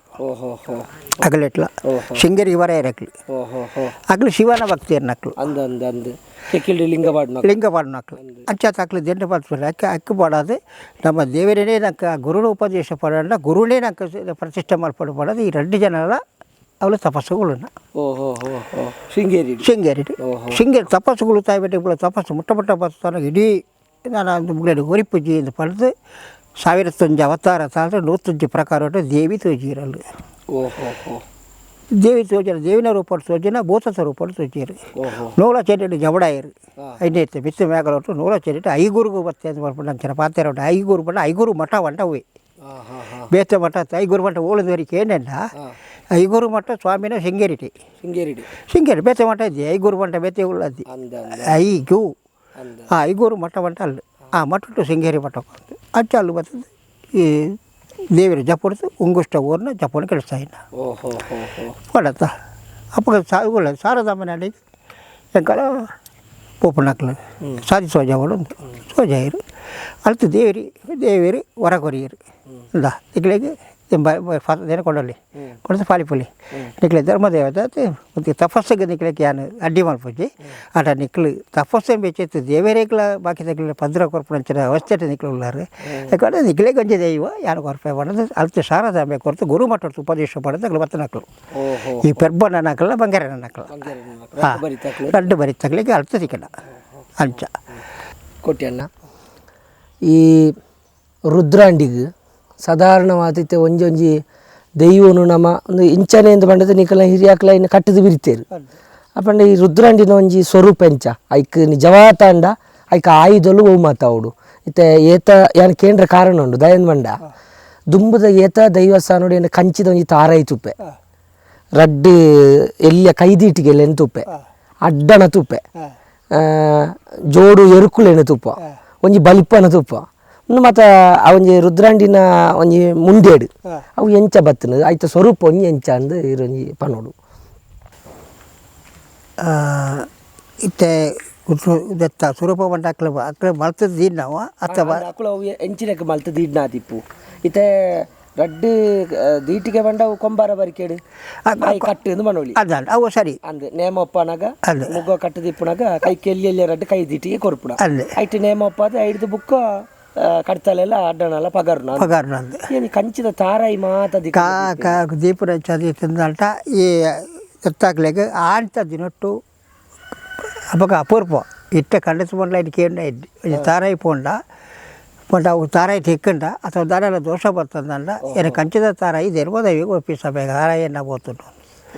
B: ಅಗಲೆಟ್ಲ ಶೃಂಗೇರಿಗೆ ಬರ ಇರಕ್ಲು ಅಗ್ಲು ಶಿವನ ಭಕ್ತಿಯನ್ನಕ್ಲು
A: ಅಂದ ಅಂದ ಅಂದ ಕೆಕ್ಕಿಲ್ಡಿ ಲಿಂಗ ಪಾಡ್ನ
B: ಲಿಂಗ ಪಾಡ್ನಕ್ಲು ಅಂಚಾತ ಅಕ್ಲು ದಂಡ ಪಾಡ್ತಾರೆ ಅಕ್ಕ ಅಕ್ಕು ಪಾಡೋದು ನಮ್ಮ ದೇವರೇ ನಂಗೆ ಗುರುನ ಉಪದೇಶ ಪಡೋಣ ಗುರುನೇ ನಂಗೆ ಪ್ರತಿಷ್ಠೆ ಮಾಡ್ಪಡು ಪಡೋದು ಈ 2 ಜನರ ಅವಳು ತಪಸ್ಸುಗಳನ್ನ.
A: ಶೃಂಗೇರಿ
B: ಶೃಂಗೇರಿ ಶೃಂಗೇರಿ ತಪಸ್ಸುಗಳು ತಾಯ್ಬೇಟೆ ತಪಸ್ಸು ಮುಟ್ಟ ಮುಟ್ಟ ಬಸ್ತಾನ ಇಡೀ ನಾನು அந்த முன்னாடி ஒரிப்பூஜಿ இந்த படுத்து 1005 ಅವತಾರ ತಾಳ್ರೆ 105 ಪ್ರಕಾರ ದೇವಿ ತೋಜಿರಲ್ಲು. ದೇವಿ ತೋಜನ ದೇವಿನ ರೂಪ ತೋಜಿನ ಭೂತದ ರೂಪ ತೋಜಿರು ನೂಲ ಚೆಂಡು ಜವಡಾಯರು ಐನೈತೆ ಬಿತ್ತು ಮೇಗಲೊಟ್ಟು ನೂಲ ಚೆಂಡು ಐಗುರುಗು ಬತ್ತೆ ಅಂತ ಬರ್ಪುಂಡು ಅಂಚಿನ ಪಾತೆರ ಉಂಟು. ಐಗುರು ಬಣ್ಣ ಐಗುರು ಮಠ వంట ಅವೆ ಬೇತೆ ಮಠ ಐಗುರು ಮಠ ಓಳದವರಿಗೆ ಏನೆಲ್ಲ ಐಗುರು ಮಠ ಸ್ವಾಮಿನ ಶೃಂಗೇರಿಟಿ
A: ಶೃಂಗೇರಿ
B: ಶೃಂಗೇರಿ ಬೇತೆ ಮಠ ಇದ್ದೆ ಐಗುರು ಮಠ ಬೇತೆ ಉಳ್ಳದ್ದು ಐಗು ಆ ಐಗೂರು ಮಠ ಮಠ ಅಲ್ಲಿ ಆ ಮಠ ಶೃಂಗೇರಿ ಮಠ ಅಚ್ಚ ಅಲ್ಲಿ ಬರ್ತದೆ ಈ ದೇವರ ಜಪುಡ್ದು ಉಂಗುಷ್ಟ ಊರನ್ನ ಜಪನ ಕೆಲಸ ಇನ್ನ ಕೊಡತ್ತ ಅಪ್ಪ ಸಾಗುಲ್ಲ ಸಾರದಮ್ಮನಲ್ಲಿ ಎಂಕಲ ಪೋಪನಕ್ಲು ಸಾದಿ ಸೋಜಾವಳು ಉಂಟು ಸೋಜಾಯರು ಅಲ್ತು ದೇವರಿ ದೇವರು ಹೊರಗೊರಿಯರು ಇಂದ ತಿಂಗಳಿಗೆ ದೇನ ಕೊಂಡಲ್ಲಿ ಕೊಂಡ ಪಾಲಿಪುಲಿ ನಿಕ್ಲೆ ಧರ್ಮದೇವತೆ ಮತ್ತು ತಪಸ್ಸಿಗೆ ನಿಕ್ಲೆಕ್ಕೆ ಯಾನು ಅಡ್ಡಿ ಮಲ್ಪುಜಿ ಆಟ ನಿಕ್ಲು ತಪಸ್ಸೆ ಬೆಚ್ಚಿತ್ತು ದೇವರೇಕ್ಲ ಬಾಕಿ ತಗ್ಲ ಪದ್ರ ಕೊರ್ಪುನಂಚಿನ ಅವಸ್ಥೆ ನಿಕ್ಲು ಉಳ್ಳಾರು. ಯಾಕಂದ್ರೆ ನಿಕ್ಲೆ ಗೊಂಜಿ ದೈವ ಯಾನು ಕೊರ್ಪೆ ಪಂಡದು ಅಲ್ತು ಶಾರದಾಂಬೆ ಕೊರ್ತು ಗುರುಮಠ ಉಪದೇಶ ಪಡೆದು ಅಗ್ಲು ಬತ್ತನಕ್ಲು. ಈ ಪೆರ್ಬನ ನಕಲ ಬಂಗಾರನ ನಕಲ ಹಾಂ ರಡ್ಡು ಬರಿ ತಗ್ಲಿಕ್ಕೆ ಅಲ್ತು ತಿಕ್ಕಣ ಅಂಚ
A: ಕೊಟ್ಟಿಯಣ್ಣ. ಈ ರುದ್ರಾಂಡಿಗ್ ಸಾಧಾರಣವಾದಿತ್ತೆ ಒಂಜೊಂಜಿ ದೈವನು ನಮ ಒಂದು ಇಂಚನೆ ಎಂದು ಪಂಡದ ನಿಕಲ ಹಿರಿಯಾಕ್ಲ ಇನ್ನು ಕಟ್ಟದು ಬಿರಿತೇರು. ಅಪಂಡ ಈ ರುದ್ರಾಂಡಿನ ಒಂಜಿ ಸ್ವರೂಪ ಎಂಚ ಐಕ್ ನಿಜವಾತಾಂಡ ಐಕ್ ಆಯುಧಲು ಓ ಮಾತಾವುಡು ಇತ್ತೆ ಏತ ಯಾನ್ ಕೇಂದ್ರ ಕಾರಣ ಉಂಡು ದಯನ್ ಮಂಡ ದುಂಬುದ ಏತ ದೈವಸ್ಥಾನೋಡು ಏನು ಕಂಚಿದ ಒಂಜಿ ತಾರೈ ತುಪ್ಪೆ ರಡ್ಡು ಎಲ್ಲಿಯ ಕೈದೀಟಿಗೆಲ್ಲ ತುಪ್ಪೆ ಅಡ್ಡಣ ತುಪ್ಪೆ ಜೋಡು ಎರುಕುಲೆನ ತುಪ್ಪ ಒಂಜಿ ಬಲಿಪನ ತುಪ್ಪ ಇನ್ನು ಮತ್ತು ಆ ಒಂಜಿ ರುದ್ರಾಂಡಿನ ಒಂಜಿ ಮುಂಡೇಡು ಅವು ಎಂಚ ಬತ್ತನ ಐತ ಸ್ವರೂಪ ಒಂಜಿ ಎಂಚ ಅಂದ್ ಇರೊಂಜಿ ಪನೋಡು.
B: ಇತ್ತೆ ದತ್ತ ಸ್ವರೂಪ ಬಂಡ ಅಕ್ಲ ಅಕ್ಲ ಮಲ್ತದ ದೀಡ್ ನಾವು ಅಥವಾ
A: ಅಕುಲು ಅವು ಎಂಚಿನಕ್ಕೆ ಮಲ್ತ ದೀಡ್ನಾ ತಿಪ್ಪು ಇತ್ತೆ ರಡ್ಡು ದೀಟಿಗೆ ಬಂಡ ಅವು ಕೊಂಬಾರ ಬರಿಕೇಡು ಆಯ್ ಕಟ್ಟು ಎಂದು ಮನೋಳಿ
B: ಅದ ಅವು ಸರಿ
A: ಅಂದ್ ನೇಮ ಒಪ್ಪನಾಗ
B: ಅಲ್ಲ.
A: ಮುಗ್ಗ ಕಟ್ಟು ದಿಪ್ಪುನಾಗ ಕೈ ಕೆಲ್ಲಿ ಎಲ್ಲಿ ರಡ್ಡು ಕೈ ದೀಟಿಗೆ ಕೊರ್ಪುಣ
B: ಅಲ್ಲ.
A: ಐಟ್ ನೇಮ ಒಪ್ಪಾದ ಐಡ್ದು ಬುಕ್ಕ ಕಡ್ತಲೆಲ್ಲ ಅಡ್ಡಣಲ್ಲ ಪಗರ್ನ
B: ಪಗಾರ ನಂದು
A: ಏನು ಕಂಚಿದ ತಾರಾಯಿ ಮಾತ ದಿಕ್ಕ
B: ಕಾ ಕಾ ದೀಪದ ಚದಿ ತಿಂದಂಟ ಈ ದತ್ತಾಕ್ಲೆಗ್ ಆಂತ ದಿನೊಟ್ಟು ಅಪಗ ಅಪೂರ್ಪ ಇಟ್ಟ ಕಂಡಸ ಪಂಡ್ಲ ಇಟ್ಟು ಕೇಂದ್ರ ಇಡ್ಡಿ ತಾರಾಯಿ ಪೋಂಡ ಪಂಡ ಅವು ತಾರಾಯಿ ತಿಕ್ಕಂಡ ಅಥವಾ ದಾರೆಲ್ಲ ದೋಷ ಬರ್ತದಂಡ ಏನು ಕಂಚಿದ ತಾರಾಯಿ ದೆರ್ಬೋದವಿ ಒಪ್ಪಿಸ ಬೇಗ ತಾರಾಯಿ ಎನ್ನ ಬೋತುಂಡು.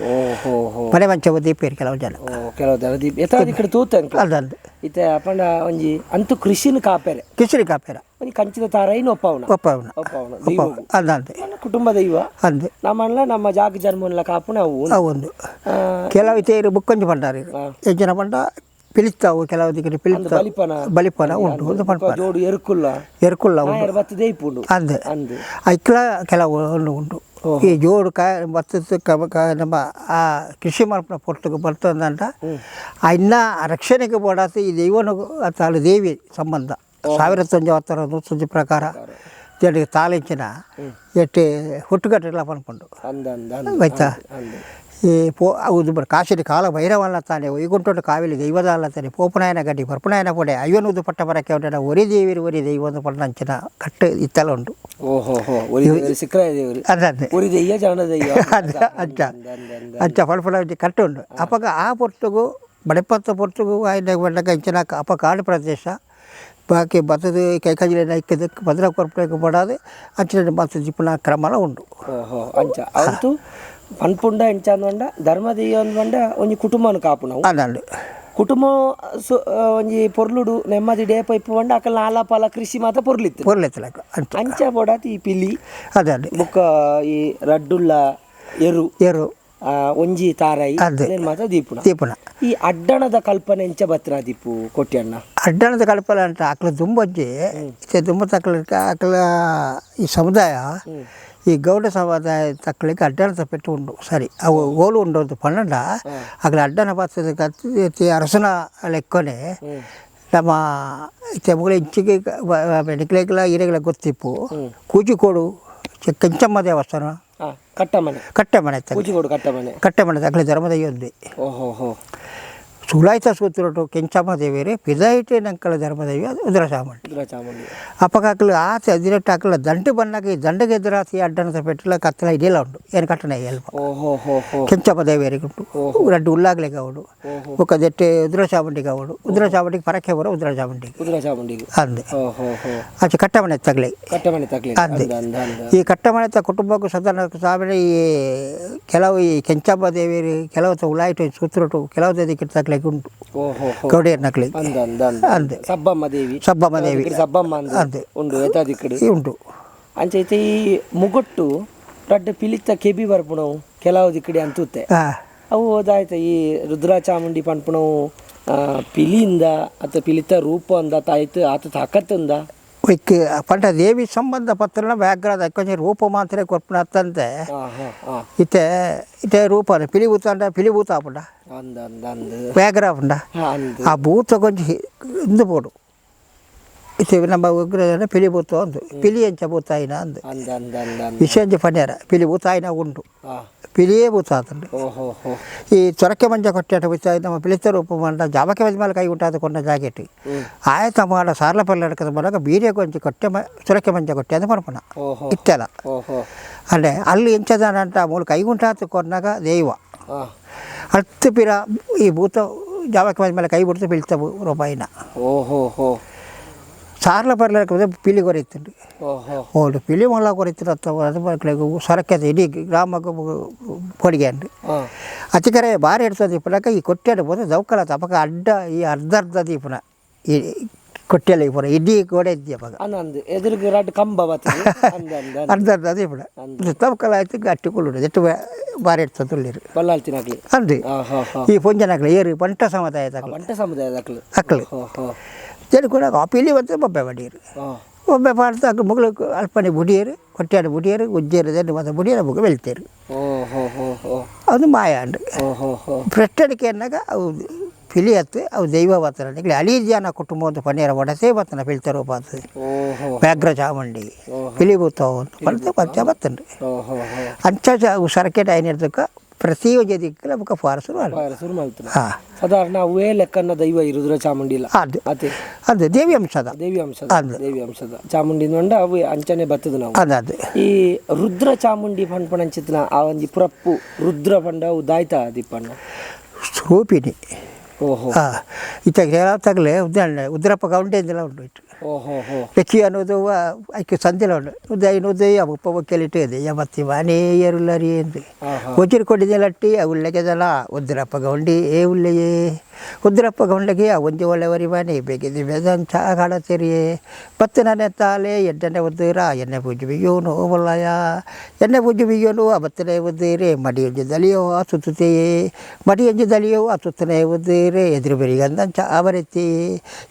A: ಓಹೋ ಹೋ
B: ಮನೆ ಮಂಚ ದೀಪ ಇರು ಕೆಲವು ಜನ
A: ಓ ಕೆಲವು ಜನ ದೀಪ ಎತ್ತ ದಿಕ್ಕಡೆ ತೂತ
B: ಅದಂದು
A: ಇತ್ತೆ ಅಪಂಡ ಒಂಜಿ ಅಂತೂ ಕೃಷಿನ ಕಾಪೆರೆ
B: ಕಿಸರಿ ಕಾಪೇರ
A: ಒಂಜಿ ಕಂಚಿದ ತಾರಾಯಿನ ಒಪ್ಪವನ
B: ಒಪ್ಪವನ
A: ಒಪ್ಪವನ
B: ಒಪ್ಪ ಅದಂತೆ
A: ನನ್ನ ಕುಟುಂಬ ದೈವ
B: ಅಂದು
A: ನಮ್ಮಲ್ಲ ನಮ್ಮ ಜಾಗ ಜನ್ಮನ್ಲ ಕಾಪುನ ಅವು
B: ಅವು ಒಂದು ಕೆಲವು ತೇರು ಬುಕ್ಕೊಂಜಿ ಪಂಡಾರು ಹೆಚ್ಚಿನ ಪಂಡ ಪಿಲಿತಾವು ಕೆಲವು ದಿಕ್ಕಡೆ ಪಿಲಿತಾವು
A: ಬಲಿಪನ
B: ಬಲಿಪನ ಉಂಟು ಒಂದು ಪಂಡ
A: ಜೋಡು ಎರುಕುಲ್ಲ
B: ಎರುಕುಲ್ಲ ಉಂಟು
A: ನಾಯರ್ ಬತ್ತು ದೇಯ್ಪುಂಡು
B: ಅಂದು
A: ಅಂದು
B: ಐಕ್ಲ ಕೆಲವು ಉಂಟು ಉಂಟು ಈ ಜೋಡು ಕ ಬತ್ತದ ನಮ್ಮ ಆ ಕೃಷಿ ಮಲ್ಪನ ಪೊರ್ತುಗೆ ಬರ್ತದಂಟ ಇನ್ನ ರಕ್ಷಣೆಗೆ ಬೋಡಾತ ಈ ದೈವನ ಅಲ್ಲಿ ದೇವಿ ಸಂಬಂಧ ಸಾವಿರ ತೊಂಜ ಹತ್ತರ ನೂತೊಂಜಿ ಪ್ರಕಾರ ದೇಡಿಗೆ ತಾಲಿಂಚಿನ ಎಟ್ಟು ಹುಟ್ಟುಗಟ್ಟೆಲ್ಲ ಪನ್ಪುಂಡು
A: ಅಂದ ಅಂದ ಅಂದ
B: ಆಯ್ತಾ
A: ಅಂದು
B: ಈ ಪೋ ಹೌದು ಬರ್ ಕಾಶಿಡಿ ಕಾಲ ಭೈರವಲ್ಲ ತಾನೆ ವೈಕುಂಠ ಕಾವಿಲಿ ದೈವದ ಅಲ್ಲ ತಾನೆ ಪೋಪನಾಯನ ಗಡ್ಡಿ ಪರ್ಪನಾಯನ ಪೊಡೆ ಅಯ್ಯನೂದು ಪಟ್ಟ ಬರಕ್ಕೆ ಉಂಟು ಒರಿ ದೇವಿರು ಒರಿ ದೈವ ಪಟ್ಟಂಚಿನ ಕಟ್ಟು ಇತ್ತೆಲ್ಲ ಉಂಟು
A: ಓಹೋ ಹೋ ಒರಿ ದೇವರು ಸಿಕ್ಕರಾಯ ದೇವರು
B: ಅದೇ
A: ಒರಿ ದೆಯ್ಯ ಜನ ದೆಯ್ಯ
B: ಅದ ಅಜ್ಜ ಅಜ್ಜ ಫಲ ಕಟ್ಟು ಉಂಟು ಅಪಗ ಆ ಪೊರ್ತುಗು ಬಡೆಪತ್ತ ಪೊರ್ತುಗು ಆಯ್ನ ಬಂಡಗ ಇಂಚಿನ ಅಪ ಕಾಡು ಪ್ರದೇಶ ಬಾಕಿ ಬತ್ತದ ಕೈಕಂಜಿಲ ನೈಕ್ಕದ ಭದ್ರ ಕೊರ್ಪಕ್ಕೆ ಪಡಾದು ಅಂಚಿನ ಬತ್ತ ಜಿಪ್ಪುನ ಕ್ರಮಲ ಉಂಟು.
A: ಓಹೋ ಅಂಚ ಅಂತೂ ಪನ್ಪುಂಡ ಎಂಚ ಅಂದ್ವಂಡ ಧರ್ಮ ದೆಯ್ಯ ಅಂದ್ವಂಡ ಒಂಜಿ ಕುಟುಂಬನ ಕಾಪು ನಾವು
B: ಅದಂಡು
A: ಕುಟುಂಬ ಒಂಜಿ ಪೊರ್ಲುಡು ನೆಮ್ಮದಿ ಡೇಪ ಇಪ್ಪು ಬಂಡ ಅಕಲ್ ನಾಲ ಪಾಲ ಕೃಷಿ ಮಾತ್ರ ಪೊರ್ಲಿತ್ತು
B: ಪೊರ್ಲೆತ್ತಲಕ ಅಂಚ
A: ಅಂಚ ಬೋಡಾತಿ ಈ ಪಿಲಿ
B: ಅದಂಡು
A: ಬುಕ್ಕ ಈ ರಡ್ಡುಳ್ಳ ಎರು
B: ಏರು
A: ಒಂಜಿ ತಾರಾಯಿ
B: ಅದೇ.
A: ಉಂದೆನ್ ಮಾತ್ರ ದೀಪುನ
B: ದೀಪುನ
A: ಈ ಅಡ್ಡಣದ ಕಲ್ಪನೆ ಎಂಚ ಬತ್ರ ದೀಪು ಕೊಟ್ಯಣ್ಣ
B: ಅಡ್ಡಣದ ಕಲ್ಪನೆ ಅಂತ ಅಕ್ಲ ದುಂಬಜ್ಜಿ ಇತ್ತೆ ದುಂಬ ತಕ್ಲ ಅಕ್ಲ ಈ ಸಮುದಾಯ ಈ ಗೌಡ ಸಮುದಾಯ ತಕ್ಕಲಿಕ್ಕೆ ಅಡ್ಡಣದ ಪೆಟ್ಟು ಉಂಡು ಸರಿ ಅವು ಓಲು ಉಂಡು ಅಂತ ಪನ್ನಂಡ ಅಕ್ಲ ಅಡ್ಡನ ಬರ್ತದ ಕತ್ತಿ ಅರಸನ ಲೆಕ್ಕನೆ ನಮ್ಮ ಇತ್ತೆ ಮುಗಲ ಇಂಚಿಗೆ ನಿಕ್ಲೆಗ್ಲ ಹಿರೇಗಳ ಗೊತ್ತಿಪ್ಪು ಕೂಜಿಕೋಡು ಕೆಂಚಮ್ಮ ದೇವಸ್ಥಾನ
A: ಕಟ್ಟಮನೆ
B: ಕಟ್ಟೆಮನೆ ತಗ್ಲಿ
A: ಕೂಜಿಗೋಡು ಕಟ್ಟಮನೆ
B: ಕಟ್ಟೆಮನೆ ತಗ್ಲಿ ಧರ್ಮದ ಒಂದೇ
A: ಓಹೋ ಹೋ
B: ಸುಲಾಯಿತ ಸೂತ್ರಟು ಕೆಂಚಮ್ಮ ದೇವಿಯರೇ ಪಿದಾಯಿಟೆ ನಂಕಲ ಧರ್ಮದೇವಿ ಅದು ಉದರ ಚಾಮುಂಡಿ
A: ಉದ್ರ ಚಾಮುಂಡಿ
B: ಅಪ್ಪಕಾಕಲು ಆತ ಅದಿರಟ್ಟು ಹಾಕಲ ದಂಡು ಬಂದಾಗ ಈ ದಂಡಗೆ ಎದುರಾತಿ ಅಡ್ಡನದ ಪೆಟ್ಟಲ ಕತ್ತಲ ಇದೆಲ್ಲ ಉಂಟು ಏನು ಕಟ್ಟಣ ಎಲ್ಪ
A: ಓಹೋ ಹೋ ಹೋ
B: ಕೆಂಚಮ್ಮ ದೇವಿಯರಿಗೆ ಉಂಟು ರಡ್ಡು ಉಲ್ಲಾಗ್ಲಿಗೆ ಅವಳು ಬೊಕ್ಕ ದೆಟ್ಟೆ ಉದ್ರ ಚಾಮುಂಡಿಗೆ ಅವಳು ಉದ್ರ ಚಾಮುಂಡಿಗೆ ಪರಕೆ ಬರೋ ಉದ್ರ ಚಾಮುಂಡಿಗೆ
A: ಉದ್ರ ಚಾಮುಂಡಿಗೆ
B: ಅಂದೆ
A: ಓಹೋ ಹೋ
B: ಆಚೆ ಕಟ್ಟಮನೆ ತಗಲಿ
A: ಕಟ್ಟಮನೆ ತಗ್ಲಿ
B: ಅಂದೆ.
A: ಅಂದ ಅಂದ ಅಂದ
B: ಈ ಕಟ್ಟಮನೆ ತ ಕುಟುಂಬಕ್ಕೂ ಸದನ ಸಾವಿರ ಈ ಕೆಲವು ಈ ಕೆಂಚಮ್ಮ ದೇವಿಯರು ಕೆಲವು ಉಲಾಯಿಟು ಸೂತ್ರಟು ಕೆಲವು ದಿಕ್ಕಿಟ್ಟು ತಗ್ಲಿಕ್ಕೆ ಉಂಟು
A: ಓಹೋ ಹೋ
B: ಗೌಡಿಯರ್ ನಕ್ಲಿಗೆ
A: ಅಂದ ಅಂದ ಅಂದ
B: ಅಂದೆ.
A: ಸಬ್ಬಮ್ಮ ದೇವಿ
B: ಸಬ್ಬಮ್ಮ ದೇವಿ.
A: ದಿಕ್ಕಡ್ ಸಬ್ಬಮ್ಮ ಅಂದ
B: ಅಂದೆ.
A: ಉಂಡು ಏತಾ ದಿಕ್ಕಡು
B: ಈ ಉಂಟು
A: ಅಂಚೈತೆ ಈ ಮುಗೊಟ್ಟು ರಡ್ಡ್ ಪಿಲಿತ್ತ ಕೆಬಿ ಬರ್ಪುಣವು ಕೆಲವು ದಿಕ್ಕಡಿ ಅಂತುತ್ತೆ
B: ಹಾಂ
A: ಅವು ಓದಾಯ್ತ ಈ ರುದ್ರ ಚಾಮುಂಡಿ ಪನ್ಪುಣವು ಪಿಲಿಯಿಂದ ಅತ್ತ ಪಿಲಿತ ರೂಪ ಅಂದ ತಾಯ್ತು ಆತ ತಾಕತ್ತಂದ
B: ಇಕ್ ಪಂಡ ದೇವಿ ಸಂಬಂಧ ಪತ್ರನ ವ್ಯಾಘ್ರದ ಕೊಂಚ ರೂಪ ಮಾತ್ರ ಕೊರ್ಪುನ ಅತ್ತಂತೆ
A: ಹಾ ಹಾ ಹಾ
B: ಇತ್ತೆ ಇತ್ತೆ ರೂಪ ಪಿಲಿಭೂತ ಅಂಡ ಪಿಲಿಭೂತ ಆಪುಂಡ
A: ಅಂದ ಅಂದ ಅಂದ
B: ವ್ಯಾಘ್ರ ಆಪುಂಡ
A: ಹಾ, ಅಂದ
B: ಆ ಭೂತ ಕೊಂಚ ಇಂದು ಪೋಡು ನಮ್ಮ ಉಗ್ರ ಪಿಲಿ ಬೂತ ಅಂದು ಪಿಲಿ ಅಂಚ ಬೂತಾಯಿನ ಅಂದು
A: ಅಂದ ಅಂದ ಅಂದ ಅಂದ
B: ವಿಷಂಜ ಪನ್ಯಾರ ಪಿಲಿ ಬೂತಾಯಿನ ಉಂಡು ಪಿಲಿಯೇ ಬೂತ ಆತಂಡು.
A: ಓಹೋ ಹೋ.
B: ಈ ಚೊರಕೆ ಮಂಜ ಕೊಟ್ಟಾಟ ಬೂತ ನಮ್ಮ ಪಿಲಿತ ರೂಪ ಮಂಡ ಜಾಮಕ್ಕೆ ಮಂಜ ಮೇಲೆ ಕೈ ಉಂಟಾದ ಕೊಂಡ ಜಾಕೆಟ್ ಆಯತ ಮಾಡ ಸಾರ್ಲ ಪಲ್ಲೆ ನಡಕದ ಮೂಲಕ ಬೀರೆ ಕೊಂಚ ಕೊಟ್ಟೆ ಚೊರಕೆ ಮಂಜ ಕೊಟ್ಟೆ ಅಂತ ಪನ್ಪುನ
A: ಓಹೋ.
B: ಇತ್ತೆಲ್ಲ.
A: ಓಹೋ.
B: ಅಂದ್ರೆ ಅಲ್ಲಿ ಎಂಚದಾನಂಟ ಮೂಲ ಕೈಗುಂಟಾತು ಕೊನ್ನಾಗ ದೈವ ಹತ್ತು ಪಿರ ಈ ಭೂತ ಜಾವಕ್ಕೆ ಮಂಜ ಮೇಲೆ ಕೈ ಬಿಡ್ತು ಬೀಳ್ತ ರೂಪಾಯಿನ.
A: ಓಹೋ ಹೋ.
B: ಸಾರ್ಲ ಪರ್ಲೆ ಪಿಲಿ ಕೊರಿತುಂಡು.
A: ಓಹೋ.
B: ಓಡು ಪಿಲಿ ಮೊಳ ಕೊರಿತು ಅದು ಸರಕೆ ಇಡೀ ಗ್ರಾಮಕ್ಕೆ ಕೊಡಿಗೆ ಅಂಡು. ಅತಿಕರೆ ಬಾರಿ ಇಡ್ತದೆ ದೀಪನಕ ಈ ಕೊಟ್ಟೆ ಬೋದು ದೌಕಲ ತಪಕ ಅಡ್ಡ ಈ ಅರ್ಧ ಅರ್ಧ ದೀಪನ ಈ ಕೊಟ್ಟೆಲ್ಲ ಈ ಪೂರ ಇಡೀ ಗೋಡೆ ಇದ್ದೀಯ ಅವಾಗ.
A: ಅಂದು ಎದುರಿಗೆ ರಡ್ಡ್ ಕಂಬ ಬರ್ತದೆ ಅಂದ ಅಂದ ಅಂದ.
B: ಅರ್ಧ ಅರ್ಧ ದೀಪನ ತವಕಲ ಆಯ್ತು ಗಟ್ಟಿ ಕುಳ್ಳುಡು ಎಟ್ಟು ಬಾರಿ ಇಡ್ತದೆ ತುಳ್ಳಿರು
A: ಬಲ್ಲಾಳ್ತಿನಾಕ್ಲಿ.
B: ಅಂದು.
A: ಹಾ ಹಾ.
B: ಈ ಪೊಂಜನಕ್ಲು ಏರು ಬಂಟ ಸಮುದಾಯದ
A: ಬಂಟ ಸಮುದಾಯದ ಅಕ್ಲು.
B: ಅಕ್ಲು.
A: ಹೋ ಹೋ.
B: ಜನ ಕೂಡ ಆ ಪಿಲಿ ಬಂತು ಬೊಬ್ಬೆ ಬಡಿಯರು. ಬೊಬ್ಬೆ ಪಾಡ್ದು ಅಕ್ಲು ಮುಗುಳು ಅಲ್ಪನೆ ಬುಡಿಯರು ಕೊಟ್ಟಾಡು ಬುಡಿಯರು ಉಜ್ಜೇರು ದೆಂಡು ಮತ್ತು ಬುಡಿಯರು ಮುಗ ಬೆಳ್ತೇರು.
A: ಓಹೋ ಹೋ ಹೋ.
B: ಅದು ಮಾಯ ಅಂಡು.
A: ಓಹೋ ಹೋ.
B: ಪ್ರಶ್ನಡಿಕೆ ಅನ್ನಾಗ ಅವು ಪಿಲಿ ಹತ್ತು ಅವು ದೈವ ಬರ್ತನ ಅಲೀಜಿಯಾನ ಕುಟುಂಬ ಒಂದು ಪನ್ನೀರ ಒಡಸೇ ಬರ್ತನ ಪಿಲ್ತ ರೂಪ ಆಗ್ತದೆ.
A: ಓಹೋ.
B: ವ್ಯಾಘ್ರ ಚಾಮುಂಡಿ ಪಿಲಿ ಭೂತ ಅಂತ ಪಂಚ ಬರ್ತನ್ರಿ.
A: ಓಹೋ ಹೋ.
B: ಅಂಚ ಸರಕೆಟ್ ಐನಿರ್ತಕ್ಕ ಪ್ರತಿ ಒಂಜಿ ದಿಕ್ಕಲ ಬೊಕ ಫಾರಸರು ಅಲ್ಲ.
A: ಶುರು ಮಾಡ್ತಾರೆ.
B: ಹಾ.
A: ಸಾಧಾರಣ ಅವೇ ಲೆಕ್ಕನ್ನ ದೈವ ಇರುದ್ರ ಚಾಮುಂಡಿ ಇಲ್ಲ.
B: ಅದು
A: ಅದೇ
B: ಅದು ದೇವಿ ಅಂಶದ.
A: ದೇವಿ ಅಂಶದ.
B: ಅಂದು.
A: ದೇವಿ ಅಂಶದ ಚಾಮುಂಡಿ ನೋಂಡ ಅವು ಅಂಚನೆ ಬರ್ತದೆ ನಾವು.
B: ಅದು ಅದು.
A: ಈ ರುದ್ರ ಚಾಮುಂಡಿ ಪಂಡ್ಪಣಂಚಿತ್ನ ಆ ಒಂಜಿ ಪುರಪ್ಪು ರುದ್ರ ಪಂಡ ಅವು ದಾಯ್ತ ದೀಪಣ್ಣ.
B: ಸ್ವರೂಪಿಣಿ.
A: ಓಹೋ.
B: ಹಾಂ ಇತ್ತ ತಗಲೆ ಉದ್ದಾನೆ ಉದ್ರಪ್ಪ ಗೌಂಡೆಂದೆಲ್ಲ ಉಂಟು ಇಟ್ಟು.
A: ಓಹೋ ಹೋ.
B: ಲಕ್ಕಿ ಅನ್ನೋದು ಐಕೆ ಸಂದಿಲ ಉಂಟು ಉದಯ ಉದಯ ಉಪ್ಪ ಕೆಲಿಟ್ಟು ಇದೆ ಯಮತ್ತಿ ಮಾನೇ ಏರುಲ್ಲರಿ ಎಂದು ಒಜ್ಜಿರು ಕೊಟ್ಟಿದ್ದೆ ಲಟ್ಟಿ ಉಳ್ಳೆಗೆದಲ ಉದ್ರಪ್ಪ ಗೌಂಡಿ ಏ ಉಳ್ಳೆಯೇ ಉದ್ರಪ್ಪ ಗೌಂಡಗೆ ಆ ಒಂಜಿ ಒಳ್ಳೆವರಿ ಮನೆ ಬೇಗಿದೆ ಬೆದಂಚ ಕಾಡತೆರಿಯೇ ಬತ್ತನೇ ತಾಲೆ ಎಡ್ಡನೆ ಉದ್ದೀರ ಎಣ್ಣೆ ಪೂಜೆ ಬಿಯ್ಯೋನು ಒಲ್ಲಯ ಎಣ್ಣೆ ಪೂಜೆ ಬಿಯ್ಯೋನು ಆ ಬತ್ತನೆ ಉದ್ದೀರೆ ಮಡಿ ಒಂಜಿ ದಲಿಯೋ ಆ ಸುತ್ತುತ್ತೆಯೇ ಮಡಿ ಒಂಜಿ ದಲಿಯೋ ಆ ಸುತ್ತನೆ ಉದ್ದೀರೆ ಎದುರು ಬೆರಿ ಗಂಧಂಚ ಅವರೆತ್ತಿ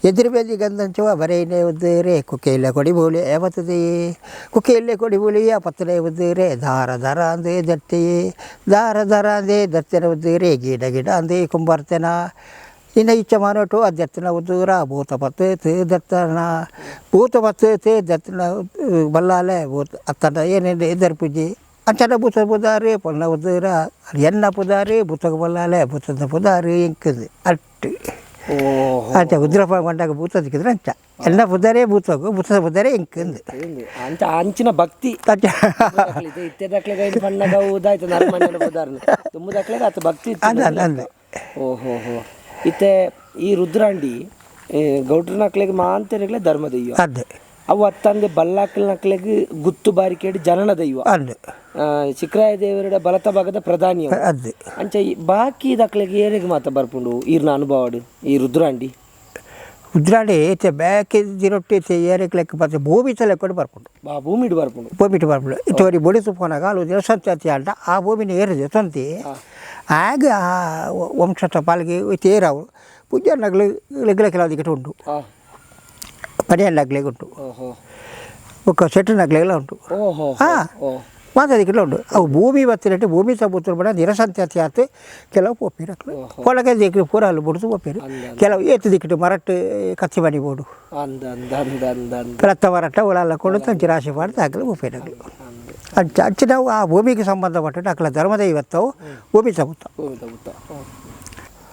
B: ಎದುರು ಬೆದಿ ಗಂಧಂಚ ಅವರೇನೆ ಉದ್ದೀರೆ ಕುಕ್ಕೆಯಿಲ್ಲ ಕೊಡಿ ಬೋಲಿ ಏಮತ್ತದೆಯೇ ಕುಕ್ಕೆಯಿಲ್ಲ ಕೊಡಿ ಬೋಲಿಯ ಪತ್ತನೆ ಉದ್ದೀರೆ ದಾರ ದರ ಅಂದೇ ದರ್ತೆಯೇ ದಾರ ದರ ಅಂದೇ ದರ್ತೆನ ಉದ್ದೀರೆ ಗಿಡ ಗಿಡ ಅಂದೇ ಕುಂಬರ್ತೇನ ಇನ್ನು ಇಚ್ಛ ಮಾನೋಟು ಅಧ್ಯರ್ಥನ ಉದೂರ ಭೂತ ಪತ್ತೆ ತೇ ದರ್ತನ ಭೂತ ಪತ್ತೆ ತೇ ದರ್ತನ ಬಲ್ಲಾಲೆ ಭೂತ ಅತ್ತನ ಏನೇನು ಇದ್ದರ್ ಪೂಜೆ ಅಂಚನ ಭೂತ ಪುದಾರಿ ಪೊನ್ನ ಉದೂರ ಎನ್ನ ಪುದಾರಿ ಭೂತಕ ಬಲ್ಲಾಲೆ ಭೂತದ ಪುದಾರಿ ಎಂಕದು ಅಟ್ಟು.
A: ಓಹೋ.
B: ಅಂಚ ಉದ್ರಪ್ಪ ಕೊಂಡಾಗ ಭೂತ ದಿಕ್ಕಿದ್ರೆ ಅಂಚ ಎಲ್ಲ ಪುದಾರೇ ಭೂತಗು ಭೂತದ ಪುದಾರೇ ಎಂಕಂದು.
A: ಅಂಚ ಅಂಚಿನ ಭಕ್ತಿ.
B: ಅಂಚ.
A: ಇತ್ತೆದಕ್ಲೆಗ ಇನ್ನು ಪಣ್ಣಗ ಉದಾಯ್ತು ನರಮನೆ ಪುದಾರ್ನ ತುಂಬುದಕ್ಲೆಗ ಆತ ಭಕ್ತಿ ಇತ್ತು.
B: ಅಂದ ಅಂದ ಅಂದ.
A: ಓಹೋ ಹೋ. ಇತ್ತೆ ಈ ರುದ್ರಾಂಡಿ ಗೌಡ್ರನಕ್ಲೆಗ್ ಮಾಂತೆರೆಗ್ಲೆ ಧರ್ಮ ದೈವ.
B: ಅದೇ.
A: ಅವು ಅತ್ತಂದೆ ಬಲ್ಲಾಕ್ಲನಕ್ಲೆಗ್ ಗುತ್ತು ಬಾರಿಕೇಡ್ ಜನನ ದೈವ.
B: ಅದೇ.
A: ಚಿಕ್ರಾಯ ದೇವರ ಬಲತ ಭಾಗದ ಪ್ರಧಾನಿ ಅವು.
B: ಅದೇ.
A: ಅಂಚ ಈ ಬಾಕಿ ದಕ್ಲೆಗ್ ಏರೆಗ್ ಮಾತ ಬರ್ಪುಂಡು ಈರ್ನ ಅನುಭವಡು ಈ ರುದ್ರಾಂಡಿ?
B: ರುದ್ರಾಂಡಿ ಇತ್ತೆ ಬ್ಯಾಕಿ ದಿರೊಟ್ಟಿ ಇತ್ತೆ ಏರೆಗ್ ಲೆಕ್ಕ ಬರ್ತದೆ ಭೂಮಿ ತಲೆ ಕೊಂಡು ಬರ್ಪುಂಡು.
A: ಬಾ ಭೂಮಿಡ್ ಬರ್ಪುಂಡು.
B: ಭೂಮಿಟ್ ಬರ್ಪುಂಡು ಇತ್ತೋರಿ ಬೊಡಿಸು ಪೋನಾಗ ಅಲ್ಲಿ ದೇವಸ್ಥಾನ ಅಂಟ ಆ ಭೂಮಿನ ಏರಿದೆ ತಂತಿ ಆಗ ಆ ವಂಶದ ಪಾಲಿಗೆ ತೇರಾವು ಪೂಜೆ ನಗಲು ಲೆಗ್ಲ ಕೆಲವು ದಿಕ್ಕಟ್ಟು ಉಂಟು. ಪನಿಯ ನಗ್ಲೆಗೆ ಉಂಟು.
A: ಓಹೋ.
B: ಬೊಕ್ಕ ಸೆಟ್ರು ನಗ್ಲೆಲ್ಲ ಉಂಟು.
A: ಓಹೋ.
B: ಹಾಂ
A: ಓ.
B: ಮಾತಾದಿಕ್ಕೆಲ್ಲ ಉಂಟು ಅವು ಭೂಮಿ ಬತ್ತಿರಟ್ಟು ಭೂಮಿ ಸಬೂತರು ಬಡ ನಿರಸಂತೆ ಆತು ಕೆಲವು ಪೋಪಿರು ಪೊಳಗೆ ದಿಕ್ಕು ಪೂರ ಅಲ್ಲಿ ಬುಡ್ದು ಪೋಪಿರು ಕೆಲವು ಏತು ದಿಕ್ಕಿಟ್ಟು ಮರಟ್ಟು ಕತ್ತಿ ಮಣಿ ಬೋಡು
A: ಅಂದ ಅಂದ ಅಂದ ಅಂದ ಅಂದ.
B: ರತ್ತ ಮರಟ್ಟ ಒಳಲ್ಲ ಕೊಂಡು ತಂಚಿ ರಾಶಿ ಮಾಡಿ ಹಾಕಲು ಪೋಪಿರಗಳು ಅಂಚ ಅಂಚ ನಾವು ಆ ಭೂಮಿಗೆ ಸಂಬಂಧಪಟ್ಟ ಅಕ್ಕಲ ಧರ್ಮದ ಇವತ್ತವು ಭೂಮಿ ಸಬೂತ.
A: ಭೂಮಿ ತಬುತ್ತ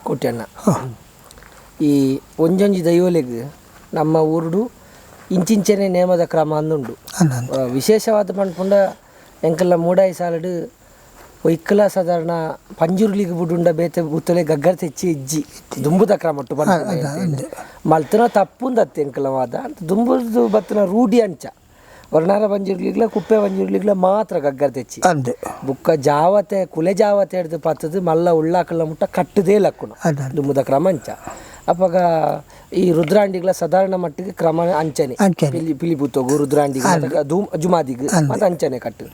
A: ಕೋಟ್ಯಣ್ಣ ಈ ಒಂಜೊಂಜಿ ದೈವಲೆಗ್ ನಮ್ಮ ಊರುಡು ಇಂಚಿಂಚನೆ ನೇಮದ ಕ್ರಮ ಅಂದುಂಡು.
B: ಅಂದ.
A: ವಿಶೇಷವಾದ ಪಂಡ್ಪುಂಡ ಎಂಕಲ್ಲ ಮೂಡಾಯಿ ಸಾಲಡು ಒಯ್ಕಲ ಸಾಧಾರಣ ಪಂಜುರ್ಲಿಗೆ ಬುಡುಂಡ ಬೇತೆ ಬುತ್ತಲೆ ಗಗ್ಗರ್ ತೆಚ್ಚಿ ಇಜ್ಜಿ ದುಂಬುದ ಕ್ರಮಟ್ಟು ಬಂದ ಮಲ್ತನ ತಪ್ಪುಂದತ್ತೆ ಎಂಕಲ ವಾದ ಅಂತ ದುಂಬುದು ಬತ್ತನ ರೂಢಿ ಅಂಚ ವರ್ಣಾರ ಪಂಜುರ್ಲಿಗ್ಲ ಕುಪ್ಪೆ ಪಂಜುರ್ಲಿಗ್ಲ ಮಾತ್ರ ಗಗ್ಗರ್ ತೆಚ್ಚಿ
B: ಅಂದೆ.
A: ಬುಕ್ಕ ಜಾವತೆ ಕುಲೆ ಜಾವತೆ ಹಿಡ್ದು ಪತ್ತದು ಮಲ್ಲ ಉಳ್ಳಾಕಲ್ಲ ಮುಟ್ಟ ಕಟ್ಟದೇ ಲಕ್ಕುಣ
B: ಅದ.
A: ದುಂಬುದ ಕ್ರಮ ಅಂಚ. ಅಪ್ಪಗ ಈ ರುದ್ರಾಂಡಿಗಳ ಸಾಧಾರಣ ಮಟ್ಟಿಗೆ ಕ್ರಮ ಅಂಚನೆ.
B: ಅಂಚನೆ.
A: ಪಿಲಿ ಪಿಲಿಪುತ್ತೋಗು ರುದ್ರಾಂಡಿಗೆ ಜುಮಾದಿಗ್ ಮತ್ತೆ ಅಂಚನೆ ಕಟ್ಟು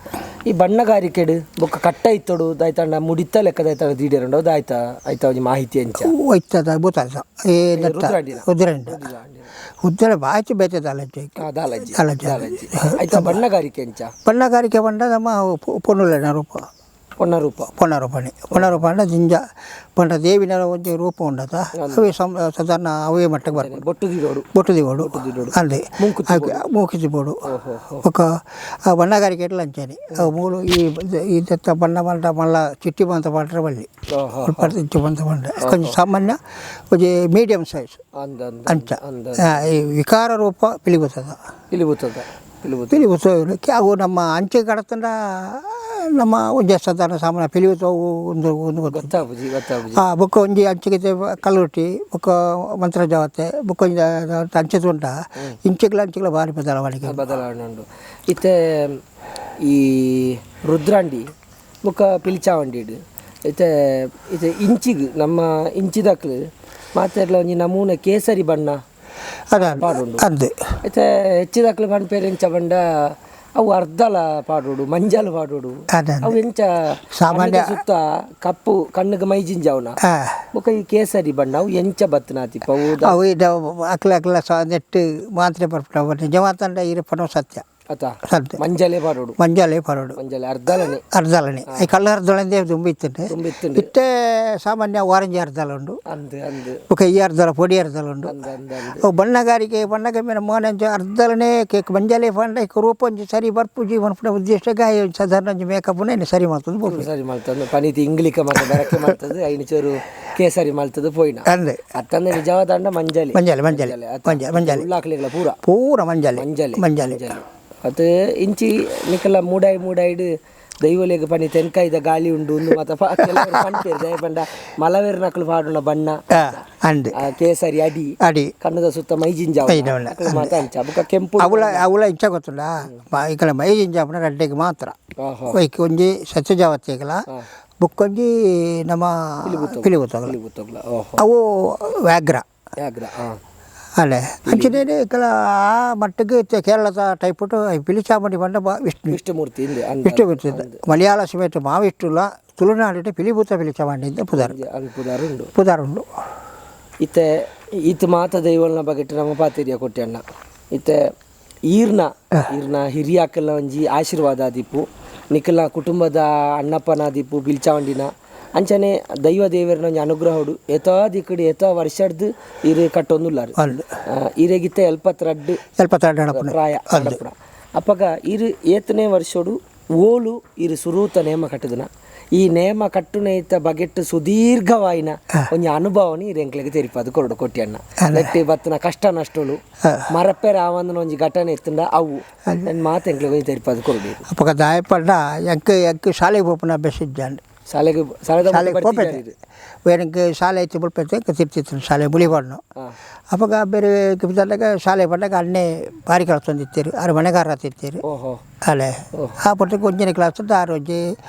A: ಈ ಬಣ್ಣಗಾರಿಕೆಡು ಬೊಕ್ಕ ಕಟ್ಟ ಇತ್ತೋಡು ದಾಯ್ತಂಡ ಮುಡಿತ ಲೆಕ್ಕ ದಾಯ್ತಂಡ ದೀಡೇರಂಡ ದಾಯ್ತ ಆಯ್ತ ಒಂಜಿ ಮಾಹಿತಿ ಅಂಚ.
B: ಒಯ್ತದ ಭೂತ ಏ ದತ್ತ
A: ರುದ್ರಾಂಡಿನ.
B: ಉದ್ರಂಡ ಉದ್ದರ ಬಾಚಿ ಬೇತೆ ದಾಲಜ್ಜಿ.
A: ದಾಲಜ್ಜಿ.
B: ದಾಲಜ್ಜಿ.
A: ದಾಲಜ್ಜಿ ಆಯ್ತಾ ಬಣ್ಣಗಾರಿಕೆ ಅಂಚ.
B: ಬಣ್ಣಗಾರಿಕೆ ಬಂಡ ನಮ್ಮ ಪೊನ್ನುಲೆನ ರೂಪ
A: ಪೊಣ್ಣ ರೂಪ
B: ಪೊಣ್ಣ ರೂಪಣೆ ಪೊಣ್ಣ ರೂಪ ಅಂದ್ರೆ ಜಿಂಜ ಪಂಡ ದೇವಿನ ಒಂಜಿ ರೂಪ ಉಂಡತ ಅವೇ ಸಾಧಾರಣ ಅವೇ ಮಟ್ಟಕ್ಕೆ ಬರ್ಪುಂಡು
A: ಬೊಟ್ಟು ದಿಡೋಡು
B: ಬೊಟ್ಟು ದಿವೋಡು ಅಂದೆ ಮೂಕುತಿ ಬೋಡು ಬೊಕ್ಕ ಆ ಬಣ್ಣಗಾರಿಕೆ ಎಡ್ಲ ಅಂಚನೆ ಅವು ಮೂಲು ಈ ಈ ದತ್ತ ಬಣ್ಣ ಮಲ್ಟ ಮಲ್ಲ ಚಿಟ್ಟಿ ಬಂತ ಪಾಟ್ರೆ ಬಲ್ಲಿ ಇಂಚ ಬಂತ ಬಂಡ ಕೊಂಚ ಸಾಮಾನ್ಯ ಒಂಜಿ ಮೀಡಿಯಂ ಸೈಜ್
A: ಅಂದ ಅಂದ
B: ಅಂಚ ಈ ವಿಕಾರ ರೂಪ ಪಿಲಿಬುತ್ತದ
A: ಪಿಲಿಬುತ್ತದ ಪಿಲಿಬುತ್ತ
B: ಪಿಲಿಬುತ್ತ ಅವು ನಮ್ಮ ಅಂಚೆ ಕಡತಂಡ ನಮ್ಮ ಒಂಜಿ ಸಾಧಾರಣ ಸಾಮಾನ್ಯ ಪಿಲಿಬುತ್ತ ಒಂದು ಒಂದು ಗೊತ್ತು
A: ಗೊತ್ತಾಪುಜಿ ಗೊತ್ತಾಪುಜಿ
B: ಆ ಬೊಕ್ಕ ಒಂಜಿ ಅಂಚಿಗೆ ಕಲ್ಲುಟ್ಟಿ ಬೊಕ್ಕ ಮಂತ್ರ ಜಾವತ್ತೆ ಬೊಕ್ಕ ಒಂಜಿ ಅಂಚೆ ತುಂಟ ಇಂಚೆಗ್ಲ ಅಂಚೆಗ್ಲ ಭಾರಿ ಬದಲಾವಣೆ
A: ಬದಲಾವಣೆ ಉಂಡು ಇತ್ತೆ ಈ ರುದ್ರಾಂಡಿ ಬೊಕ್ಕ ಪಿಲಿಚಾವಂಡಿಡ್ ಇತ್ತೆ ಇತ್ತೆ ಇಂಚಿಗ್ ನಮ್ಮ ಇಂಚಿದಕ್ಲು ಮಾತೆರ್ಲ ಒಂಜಿ ನಮೂನೆ ಕೇಸರಿ ಬಣ್ಣ
B: ಅದ
A: ಪಾಡುಂಡು.
B: ಅಂದು
A: ಇತ್ತೆ ಹೆಚ್ಚಿದಕ್ಲು ಪನ್ಪೇರು ಎಂಚ ಬಂಡ ಅವು ಅರ್ಧಲ ಪಾಡೋಡು ಮಂಜಲ್ ಪಾಡೋಡು
B: ಅದ
A: ಅವು ಎಂಚ
B: ಸಾಮಾನ್ಯ-
A: ಕಣ್ಣಿಗೆ ಸುತ್ತ ಕಪ್ಪು ಕಣ್ಣಿಗೆ ಮೈ ಜಿಂಜಾವ್ನ
B: ಆ,
A: ಬೊಕ್ಕ ಈ ಕೇಸರಿ ಬಣ್ಣ ಅವು ಎಂಚ ಬತ್ತನಾತಿಪ್ಪ ಅವು
B: ಅವು ಇದು ಅಕ್ಲ ಅಕ್ಲ ಸ ನೆಟ್ಟು ಮಾತ್ರೆ ಬರ್ಪುಂಡು ನಿಜವಾತಂಡ ಇರಪನೋ ಸತ್ಯ
A: ಅತ
B: ಸತ್ಯ
A: ಮಂಜಲೆ ಪಾಡೋಡು
B: ಮಂಜಾಲೆ ಪರೋಡು
A: ಮಂಜಲೆ ಅರ್ಧಲನೆ
B: ಅರ್ಧಲನೆ ಈ ಕಳ್ಳ ಅರ್ಧಲಂದೇ ದುಂಬಿತ್ತುಂಡು
A: ತುಂಬಿತ್ತುಂಡು
B: ಇತ್ತೆ ಸಾಮಾನ್ಯ ಆರೆಂಜ್ ಅರ್ಧಲ ಉಂಡು
A: ಅಂದ್ ಅಂದ್
B: ಬೊಕ್ಕ ಈ ಅರ್ಧಲ ಪೊಡಿ ಅರ್ಧಲ ಉಂಡು
A: ಅಂದ್ ಅಂದ್ ಅಂದ್
B: ಅವು ಬಣ್ಣಗಾರಿಕೆ ಬಣ್ಣಗಾರಿಕೆ ಮೋನಂಚ ಅರ್ಧಲನೆ ಕೇಕ್ ಮಂಜಲೆ ಪಂಡ ಇಕ್ ರೂಪ ಒಂಜಿ ಸರಿ ಬರ್ಪುಜಿ ಪನ್ಪುನ ಉದ್ದೇಶಕ್ಕೆ ಆಯ್ ಸಾಧಾರಣ ಒಂಜಿ ಮೇಕಪ್ನ ಇನ್ನು ಸರಿ ಮಾಡ್ತದೆ ಬೋಪು
A: ಸರಿ ಮಲ್ತಂದು ಪನೀತಿ ಇಂಗ್ಲಿಕ ಮಾತ ಬೆರಕೆ ಮಾಡ್ತದೆ ಐನು ಚೂರು ಕೇಸರಿ ಮಲ್ತದೆ ಪೋಯಿನ
B: ಅಂದೆ
A: ಅತ್ತಂದ್ರೆ ನಿಜವಾದ ಮಂಜಲೆ
B: ಮಂಜಲೆ ಮಂಜಲೆ ಮಂಜಲೆ ಮಂಜಲೆ
A: ಉಳ್ಳಾಕ್ಲಿಗಳ ಪೂರ
B: ಪೂರ ಮಂಜಲೆ
A: ಮಂಜಲೆ
B: ಮಂಜಲೆ
A: ಅದು ಇಂಚಿ ನಿಕಲ ಮೂಡಾಯಿ ಮೂಡಾಯಿಡು ದೈವಲೆಗ್ ಪನಿ ತೆನ್ಕಾಯಿದ ಗಾಳಿ ಉಂಡು ಉಂದು ಮಾತ ಕೆಲವರು ಪನ್ಪೇರು ದಯ ಪಂಡ ಮಲವೇರು ನಕಲು ಪಾಡುನ ಬಣ್ಣ
B: ಆ, ಅಂದೆ
A: ಆ ಕೇಸರಿ ಅಡಿ
B: ಅಡಿ
A: ಕಣ್ಣದ ಸುತ್ತ ಮೈ ಜಿಂಜಾವ
B: ಮೈಜಿಂಜಾವುನ.
A: ಮಾತ ಅಂಚ ಬೊಕ ಕೆಂಪು
B: ಅವಳ ಅವಳ ಇಂಚ ಗೊತ್ತುಂಡ ಈ ಮೈ ಜಿಂಜಾಪುನ ರಡ್ಡೆಗೆ ಮಾತ್ರ
A: ಆಹಾ.
B: ಒಯ್ಕ್ ಒಂಜಿ ಸತ್ಯಜಾವತಿಗಲ ಬುಕ್ಕೊಂಜಿ ನಮ್ಮ ಪಿಲಿಬುತ್ತಗಲ
A: ಗೊತ್ತಾಗ್ಲ ಓಹೋ
B: ಅವು ವ್ಯಾಘ್ರ
A: ಯಾಗ್ರ ಆ
B: ಅಲ್ಲೇ ಅಂಚನೆ ಕೆಲ ಆ ಮಟ್ಟಕ್ಕೆ ಇತ್ತೆ ಕೇರಳದ ಟೈಪ್ ಪಿಲಿಚಾಮುಂಡಿ ಬಂಡ ವಿಷ್ಣು
A: ವಿಷ್ಣುಮೂರ್ತಿ ಇಂದೆ ಅಂದ
B: ವಿಷ್ಣು ಬಿಡ್ತಿದ್ದ ಮಲಯಾಳ ಸಮೇತ ಮಾವಿಷ್ಣುಲ ತುಳುನಾಡಿಟ ಪಿಲಿಭೂತ ಪಿಲಿಚಾಮುಂಡಿ ಅಂತ ಪುದಾರ್
A: ಅನ್ಪುದಾರು ಉಂಡು
B: ಪುದಾರ್ ಉಂಡು
A: ಇತ್ತೆ ಈತ ಮಾತ ದೈವಲ್ನ ಬಗೆಟ್ ನಮ್ಮ ಪಾತೆರಿಯ ಕೊಟ್ಟೆ ಅಣ್ಣ ಇತ್ತೆ ಈರ್ನ ಈರ್ನ ಹಿರಿಯಾಕಲ್ಲ ಒಂಜಿ ಆಶೀರ್ವಾದ ಆದಿಪ್ಪು ನಿಖಲ ಕುಟುಂಬದ ಅಣ್ಣಪ್ಪನ ಆದಿಪ್ಪು ಬಿಲ್ಚಾವಂಡಿನ ಅಂಚನೆ ದೈವ ದೇವರನ ಒಂಜಿ ಅನುಗ್ರಹಡು ಏತಾ ದಿಕ್ಕಡು ಏತಾ ವರ್ಷಡ್ದು ಇರು ಕಟ್ಟೊಂದುಲ್ಲಾರು
B: ಅಂದು
A: ಈರೆಗಿತ್ತೆ ಎಲ್ಪತ್ರಡ್ಡು
B: ಎಲ್ಪತ್ತೆರಡು ಗಣಪನ
A: ಪ್ರಾಯ ಅಡಪುನ. ಅಪ್ಪಗ ಇರು ಏತನೇ ವರ್ಷೋಡು ಓಲು ಇರು ಸುರೂತ ನೇಮ ಕಟ್ಟುದನ ಈ ನೇಮ ಕಟ್ಟುನೈತ ಬಗೆಟ್ಟು ಸುದೀರ್ಘವಾಯಿನ ಒಂಜಿ ಅನುಭವನಿ ಇರು ಎಂಕ್ಲೆಗ್ ತೆರಿಪಾದು ಕೊರಡು ಕೊಟ್ಟಿ ಅಣ್ಣ ನೆಟ್ಟಿ ಬತ್ತನ ಕಷ್ಟ ನಷ್ಟೋಳು ಮರಪ್ಪೆ ರಾವಂದನ ಒಂಜಿ ಘಟನೆ ಇತ್ತಂಡ ಅವು ನನ್ನ ಮಾತು ಎಂಕ್ಲೆಗ್ ಒಂಜಿ ತೆರಿಪಾದು ಕೊರಡು ಇರು.
B: ಅಪ್ಪಗ ದಾಯಪಂಡ ಎಂಕ್ ಎಂಕ್ ಶಾಲೆಗೆ ಪೋಪುನ ಅಭ್ಯಾಸ ಇಜ್ಜಾಂಡ್
A: ಶಾಲೆಗೆ ಶಾಲೆದ
B: ಶಾಲೆಗೆ
A: ಬರ್ತಿದ್ದಾರೆ
B: ಪೋಪೆತೆ எனக்கு ಶಾಲೆ ಇತ್ತು ಬುಲ್ಪೆತ್ತೆ ತಿರ್ತಿತ್ತು ಶಾಲೆ ಮುಳಿಬಣ್ಣು ಅಪ್ಪಗ ಬೇರೆ ಕಿಬ್ದಲ್ಲಾಗ ಶಾಲೆ ಬಂದಾಗ ಅಣ್ಣೆ ಬಾರಿ ಕಳ್ತೊಂದಿತ್ತೀರಿ ಆರು ಮನೆಗಾರ ತಿತ್ತೀರಿ
A: ಓಹೋ
B: ಅಲ್ಲೇ ಆ ಪುರ್ತಕ್ಕೆ ಒಂಜನೇ ಕ್ಲಾಸ್ ಆರು ಒಂಜಿ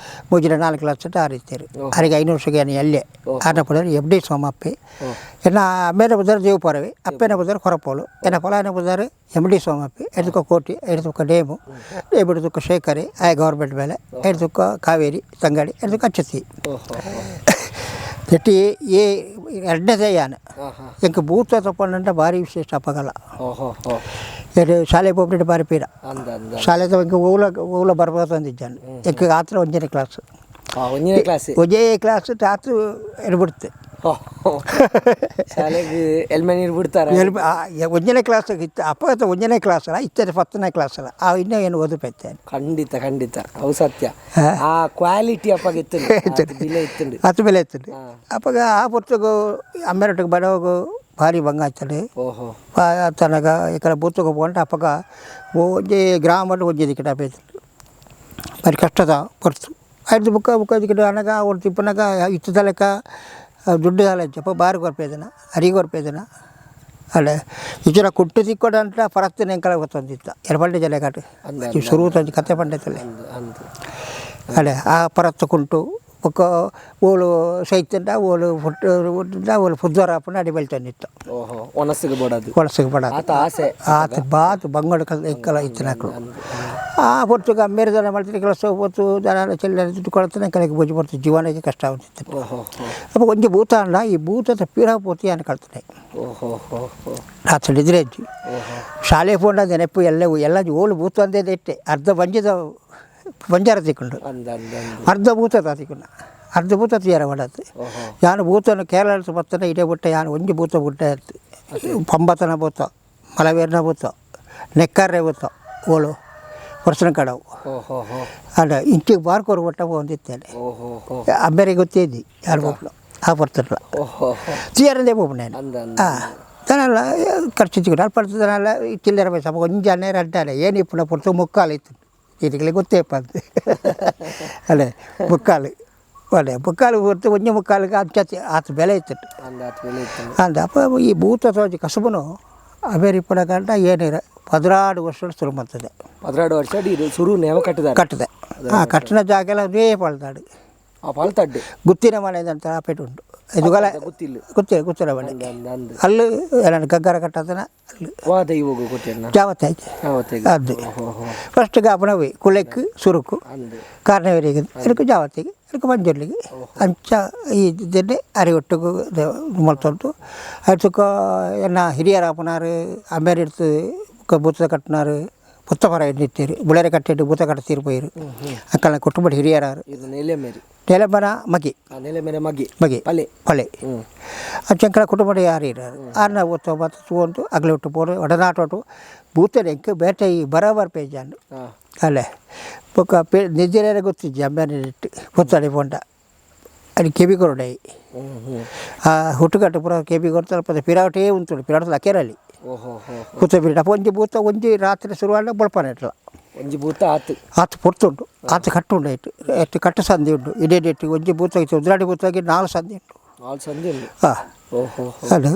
B: ಮೂಜಿನ ನಾಲ್ಕು ಕ್ಲಾಸ್ ಆರು ಇತ್ತೀರಿ ಅರಿಗೆ ಐನೂರು ಸುಗೇನಿ ಅಲ್ಲೇ ಆರನ ಪುದರ್ ಎಫ್ ಡಿ ಸೋಮಪ್ಪಿ ಎನ್ನ ಅಮ್ಮೇನ ಬುದರ್ ದೇವಪರವಿ ಅಪ್ಪನ ಬುದರ್ ಕೊರಪೋಲು ಎನ್ನ ಫಲಾನ ಬುದರ್ ಎಮ್ ಡಿ ಸೋಮಪ್ಪಿ ಎಡ್ದುಕ ಕೋಟಿ ಎಡ್ದುಕ ಡೇಮು ಎಡ್ದುಕ ಶೇಖರಿ ಆ ಗೌರ್ಮೆಂಟ್ ಮೇಲೆ ಎಡ್ದುಕ ಕಾವೇರಿ ತಂಗಡಿ ಎಡ್ದುಕ ಅಚ್ಚತಿ
A: ಓಹೋ
B: ತೆಟ್ಟಿ ಏ ಎರಡನೇದೇ ಯಾನ್
A: ಆಹಾ.
B: ಎಂಕ್ ಭೂತ ತಗೊಂಡಂಟ ಭಾರಿ ವಿಶೇಷ ಅಪ್ಪಗಲ್ಲ
A: ಓಹೋ ಹೋ
B: ಎರಡು ಶಾಲೆ ಪೋಪಿಟ್ಟು ಭಾರಿ ಪೀಡ
A: ಅಂದ ಅಂದ
B: ಶಾಲೆ ಎಂಕ್ ಓಲ ಓಲ ಬರ್ಬೋದು ಅಂದಿದ್ದಾನೆ ಎಂಕ್ ಆತ್ರ ಒಂಜನೇ ಕ್ಲಾಸ್
A: ಆ, ಒಂಜನೇ ಕ್ಲಾಸ್
B: ಒಂಜೇ ಕ್ಲಾಸ್ ಆತು ಎಡ್ಬಿಡ್ತೆ
A: ಶಾಲೆಗೆ ಎಲ್ಮೆ ನೀರು ಬಿಡ್ತಾರ
B: ಒಂಜನೇ ಕ್ಲಾಸ್ ಇತ್ತು ಅಪ್ಪ ಒಂಜನೇ ಕ್ಲಾಸ್ ಅಲ್ಲ ಇತ್ತರೆ ಪತ್ತನೇ ಕ್ಲಾಸ್ ಅಲ್ಲ ಆ ಇನ್ನೂ ಏನು ಓದುಪೈತೆ
A: ಖಂಡಿತ ಖಂಡಿತ ಅವು ಸತ್ಯ ಆ ಕ್ವಾಲಿಟಿ ಅಪ್ಪಗೆ ಇತ್ತು ಬಿಲೆ ಇತ್ತುಂಡು
B: ಹತ್ತು ಬೆಲೆ ಇತ್ತು ಅಪ್ಪಗ ಆ ಪುರ್ತಗು ಅಮ್ಮೆರೊಟ್ಟಿಗೆ ಬಡವಗು ಭಾರಿ ಭಂಗ ಆಯ್ತದೆ
A: ಓಹೋ
B: ತನಗ ಈ ಕಡೆ ಬೂತುಗೆ ಹೋಗ್ಕೊಂಡು ಅಪ್ಪಗ ಒಂಜಿ ಗ್ರಾಮ ಒಂಜಿ ದಿಕ್ಕಿಟ ಬೇತು ಭಾರಿ ಕಷ್ಟದ ಪೊರ್ತು ಆಯ್ತು ಬುಕ್ಕ ಬುಕ್ಕ ದಿಕ್ಕಿಟ ಅನಗ ಅವ್ರು ತಿಪ್ಪನಾಗ ಇತ್ತು ತಲೆಕ ದುಡ್ಡು ಅಲ್ಲ ಜಪ್ಪ ಬಾರಿ ಕೊರ್ಪೇದನ ಅರಿ ಕೊರ್ಪೇದನ ಅಲ್ಲ ಇಚರ ಕುಟ್ಟು ತಿಕ್ಕೊಡ ಅಂತ ಪರತ್ತು ನೆಂಕಲ ಗೊತ್ತೊಂದಿತ್ತ ಎರ್ಪಂಡೆ ಜಲೆಕಾಟು ಸುರು ತಂದು ಕತೆ ಪಂಡೆತಲೆ
A: ಅಂದು ಅಂದು
B: ಅಲ್ಲ ಆ ಪರತ್ತು ಕುಂಟು ಬೊಕ್ಕ ಓಲು ಸೈತಂಡ ಓಲು ಫುಟ್ಟು ಓಲು ಫುದ್ವಾರ ಹಾಪುನ ಅಡಿ ಬೆಳ್ತಂದಿತ್ತು
A: ಓಹೋ ಒನಸ್ಸಿಗೆ ಬೋಡದು
B: ಕೊಳಸಿಗೆ ಬಡ
A: ಆತ ಆಸೆ
B: ಆತ ಬಾತ್ ಬಂಗಡ ಕಲ್ ಎಕ್ಕಲ ಇತ್ತನಕ್ಳು ಆ ಪೊರ್ತುಗ ಮೇರೆ ದನ ಮಾಡ್ತಾರೆ ಕೆಲಸ ಪೊತ್ತು ದನ ಚೆಲ್ಲ ದುಡ್ಡು ಕೊಡ್ತಾನೆ ಕಲೆಗೆ ಬೊಜ್ಜು ಪಡ್ತು ಜೀವನಕ್ಕೆ ಕಷ್ಟ ಆಗುತ್ತಿತ್ತು
A: ಓಹೋ
B: ಅಪ್ಪ ಒಂಜಿ ಭೂತ ಅಣ್ಣ ಈ ಭೂತದ ಪೀರ ಪೋತಿ ಅನ್ನ ಕಳ್ತಾನೆ
A: ಓಹೋ ಹೋ ಹೋ
B: ರಾತ್ರಿ ಇದ್ರೆ ಅಜ್ಜಿ
A: ಓಹೋ
B: ಶಾಲೆ ಫೋನ್ ನೆನಪು ಎಲ್ಲ ಎಲ್ಲ ಓಲು ಭೂತ ಅಂದೇ ಇಟ್ಟೆ ಅರ್ಧ ಬಂಜಿದ ಬಂಜಾರ ತಿಕ್ಕೊಂಡು ಅರ್ಧ ಭೂತ ತಿಕ್ಕೊಂಡ ಅರ್ಧ ಭೂತ ತೀರ ಬಡತ್ತು ಯಾನು ಭೂತನ ಕೇರಳ ಬತ್ತನ ಇಡೇ ಬುಟ್ಟ ಯಾನು ಒಂಜಿ ಭೂತ ಬುಟ್ಟ ಇತ್ತು ಪಂಬತನ ಭೂತ ಮಲವೇರ್ನ ಭೂತ ನೆಕ್ಕರ್ರೆ ಭೂತ ಓಳು ವರ್ಷನ ಕಡವು ಅಲ್ಲ ಇಂಚಿಗೆ ಬಾರ್ಕೋರು ಬಟ್ಟ ಒಂದಿತ್ತೇನೆ ಅಮ್ಮೇರಿಗೆ ಗೊತ್ತಿದ್ದಿ ಯಾರು ಬೋಪ್ಲು ಆ ಬರ್ತಿರಲ್ಲ ತೀರಂದೇ ಬೋಪು ನಾನು ಹಾಂ ತನಲ್ಲ ಖರ್ಚು ಚಿಕ್ಕ ಅಲ್ಪ ತನಲ್ಲ ಚಿಲ್ಲರೆ ಪೈಸೆ ಒಂಜಾನೆ ರಡ್ಡಾನೆ ಏನು ಇಪ್ಪುನ ಪೊರ್ತು ಮುಕ್ಕಾಲು ಇತ್ತು ಇದಕ್ಕೆ ಗೊತ್ತೇಪ್ಪ ಅಂತ ಅಲ್ಲೇ ಮುಕ್ಕಾಲು ಒಳ್ಳೆ ಮುಕ್ಕಾಲು ಹೊರ್ತು ಒಂಜಿ ಮುಕ್ಕಾಲಿಗೆ ಅಂಚ ಆತ ಬೆಲೆ ಇತ್ತು ಅಂದ ಅಪ್ಪ ಈ ಭೂತ ತೋಜಿ ಕಸುಬನು ಅಮೇರಿಪುನ ಗಂಡ ಏನಿರ 16 ವರ್ಷ ಶುರು ಮಾಡ್ತದೆ.
A: 16 ವರ್ಷ ಸುರು ನೇಮ ಕಟ್ಟಿದ
B: ಕಟ್ಟಿದೆ. ಆ ಕಟ್ಟಿನ ಜಾಗ ಎಲ್ಲ ಅದೇ ಪಳ್ದಾಡು.
A: ಆ ಪಳ್ತಡ್ಡು
B: ಗುತ್ತಿನ ಮನೆ ಅಂತ ಆಪೇಟ್ ಉಂಟು ಇದುಗಲ
A: ಗೊತ್ತಿಲ್ಲ.
B: ಗೊತ್ತಿಲ್ಲ ಗುತ್ತಿನ ಮನೆ ಅಲ್ಲಿ ನನ್ನ ಗಗ್ಗರ ಕಟ್ಟದನ ಅಲ್ಲಿ
A: ವಾ ದೈವಗು ಕೊಟ್ಟಿಯನ್ನ
B: ಜಾವತ್ತಾಯ್ತು ಅದು ಫಸ್ಟ್ ಗಾಪನವಿ ಕುಲೆಕ್ಕು ಸುರುಕು ಕಾರ್ನವರಿಗೆ ಇದಕ್ಕೆ ಜಾವತ್ತಿಗೆ ಇದಕ್ಕೆ ಮಂಜೂರ್ಲಿಗೆ ಅಂಚ ಈ ಇದನ್ನೇ ಅರೆ ಒಟ್ಟಿಗೂ ಮಲ್ತೊಂಟು ಅದಕ್ಕೆ ಎನ್ನ ಹಿರಿಯರ ಅಪ್ಪನಾರು ಅಮ್ಮೇರು ಇಡ್ತು ಭೂತ ಕಟ್ಟಿನಾರು ಪುತ್ತಪರ ಎಣ್ಣಿತ್ತೀರು ಬುಳೇರೆ ಕಟ್ಟಿಟ್ಟು ಭೂತ ಕಟ್ತೀರು ಪೋಯಿರು ಅಕ್ಕಳ ಕುಟುಂಬ ಹಿರಿಯರಾರು.
A: ಇದು ನೆಲೆಮೇರಿ
B: ನೆಲೆಮನ ಮಗಿ
A: ನೆಲೆಮೇರೆ ಮಗಿ
B: ಮಗಿ
A: ಪಲೆ
B: ಪಳೆ ಅಚ್ಚಂಕಳ ಕುಟುಂಬ ಯಾರು ಇರಾರು ಆರ್ನ ಒತ್ತ ಮತ್ತು ತೂಂತು ಅಗಲ ಒಟ್ಟು ಪೋರು ಒಡನಾಟೋಟು ಭೂತನೆಂಕ್ ಬೇಟೆ ಈ ಬರಾಬರ್ ಪೇಜಾಂಡು ಅಲ್ಲೇ ಬೊಕ್ಕ ಪೇ ನಿಜರೇರೆ ಗೊತ್ತಿಜ್ಜಿ ಅಮ್ಮೇನೆ ಇಟ್ಟು ಗೊತ್ತಾಡಿ ಪೋಂಡ ಅಲ್ಲಿ ಕೆಬಿ ಕೊರಡೈ ಆ ಹುಟ್ಟುಕಟ್ಟು ಪೂರ ಕೆಬಿ ಕೊಡ್ತಾರೆ ಪದ ಪಿರಾಟೇ ಉಂಟು ಪಿರಾಟ ಲಕೇರಲ್ಲಿ ಕೂತ ಬಿರಿಟ ಒಂಜಿ ಭೂತ ಒಂಜಿ ರಾತ್ರಿ ಶುರುವಾಡ ಬೊಳಪನ ಇಟ್ಲ
A: ಒಂಜಿ ಭೂತ ಆತು
B: ಆತು ಪೊರ್ತುಂಟು ಆತು ಕಟ್ಟು ಉಂಡು ಇಟ್ಟು ಎಟ್ಟು ಕಟ್ಟು ಸಂಧಿ ಉಂಟು ಇಡೇ ಇಟ್ಟು ಒಂಜಿ ಭೂತ ಇತ್ತು ಉದ್ರಾಡಿ ಭೂತಾಗಿ 4 ಸಂಧಿ ಉಂಟು.
A: 4 ಸಂಧಿ ಉಂಟು.
B: ಹಾಂ ಅದು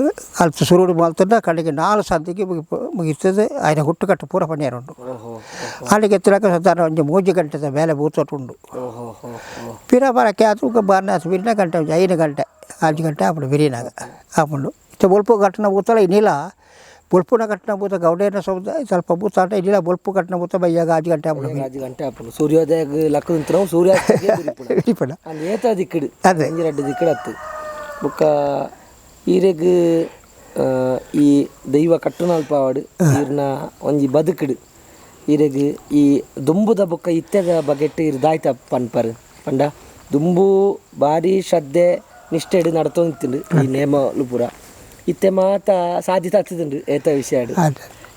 B: ಅಲ್ಪ ಸುರುಡು ಮಾಲ್ತಂಡ ಕಡೆಗೆ 4 ಸಂಧಿಗೆ ಮುಗಿತದೆ. ఆయన ಹುಟ್ಟುಕಟ್ಟು ಪೂರ ಪಣಿಯಾರ ಉಂಟು. ಅಲ್ಲಿಗೆ ಎತ್ತಲಕ ಸಾಧಾರಣ ಒಂಜಿ 3 ಗಂಟೆದ ಮೇಲೆ ಭೂತೋಟ ಉಂಡು. ಪಿರ ಬರಕ್ಕೆ ಆತು ಬಾರ್ನ ಆತು ಬಿರಿನ ಗಂಟೆ ಒಂಜಿ 5 ಗಂಟೆ 5 ಗಂಟೆ ಆಪುಂಡು ಬಿರಿನಾಗ ಆಪುಂಡು. ಇತ್ತೆ ಬೊಲ್ಪು ಕಟ್ಟನ ಭೂತಲ ಇನ್ನಿಲ್ಲ ಬೊಲ್ಪುನ ಕಟ್ಟನ ಭೂತ ಗೌಡೇನ ಸಮುದಾಯ ಸ್ವಲ್ಪ ಭೂತ ಆಟ ಇನ್ನಿಲ್ಲ ಬೊಲ್ಪು ಕಟ್ಟನ ಭೂತ ಬಯ್ಯಾಗ 5 ಗಂಟೆ ಆಪುಂಡು.
A: 5 ಗಂಟೆ ಆಪುಂಡು ಸೂರ್ಯೋದಯ ಲಕ್ಕ ನಿಂತವು ಸೂರ್ಯ
B: ಬಿರಿಪಣ
A: ಏತ ದಿಕ್ಕಡು
B: ಅದೇ
A: ಒಂಜಿ ರಡ್ಡು ದಿಕ್ಕಡು ಅತ್ತು ಬೊಕ್ಕ ಈರೆಗ್ ಈ ದೈವ ಕಟ್ಟುನಲ್ಪ ಆವಡು ಈರ್ನ ಒಂಜಿ ಬದುಕುಡು ಈರೆಗ್ ಈ ದುಂಬುದ ಬೊಕ್ಕ ಇತ್ತೆದ ಬಗೆಟ್ ಇರ್ ದಾಯ್ತ ಪನ್ಪರ್ ಪಂಡ ದುಂಬು ಭಾರಿ ಶ್ರದ್ಧೆ ನಿಷ್ಠೆಡು ನಡತೊಂತಿಂಡು ಈ ನೇಮಲು ಪೂರ ಇತ್ತೆ ಮಾತ ಸಾಧ್ಯತೆ ಆಗ್ತದುಂಡು ಏತ ವಿಷಯ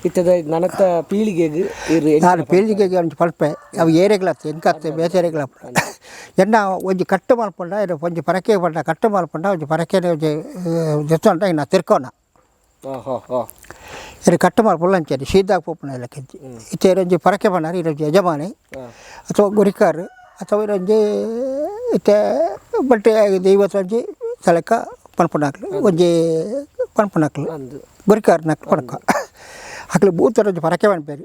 A: ಇತ್ತದ ನನತ್ತ ಪೀಳಿಗೆಗ್ ಇರ್
B: ನಾನು ಪೀಳಿಗೆಗೆ ಒಂಜಿ ಪಲ್ಪೆ ಅವು ಏರೆಗ್ಲತ್ತೆ ಎಂಕತ್ತೆ ಬೇತೆರೆಗ್ಲಪ್ಪ ಎನ್ನ ಒಂಜಿ ಕಟ್ಟು ಮಲ್ಪಂಡ ಒಂಜಿ ಪರಕೆ ಪಂಡ ಕಟ್ಟು ಮಲ್ಪಂಡ ಒಂಜಿ ಪರಕೆನೆ ಒಂಜಿ ದೆತ್ತೊಂಡ ಇನ್ನ ತಿರ್ಕೋಣ ಇರು ಕಟ್ಟು ಮಲ್ಪುಲ್ಲ ಅಂಚೇರಿ ಸೀದಾಗ ಪೋಪುನ ಇಲ್ಲ ಕೆಂಚಿ ಇತ್ತೆ ಇರೊಂಜಿ ಪರಕೆ ಪಂಡಾರ ಇರೊಂಜಿ ಯಜಮಾನಿ ಅಥವಾ ಗುರಿಕಾರು ಅಥವಾ ಇರೊಂಜಿ ಇತ್ತೆ ಬಟ್ಟೆ ದೈವತ್ತೊಂಜಿ ತಲೆಕ ಪನ್ಪುನಾಕ್ಲು ಒಂಜಿ ಪನ್ಪುನಾಕ್ಲು ಗುರಿಕಾರನಾಕ್ಲು ಪಡ್ಕ ಅಕ್ಲು ಭೂತರೊಂಜಿ ಪರಕೆ ಪನ್ಪೇರು.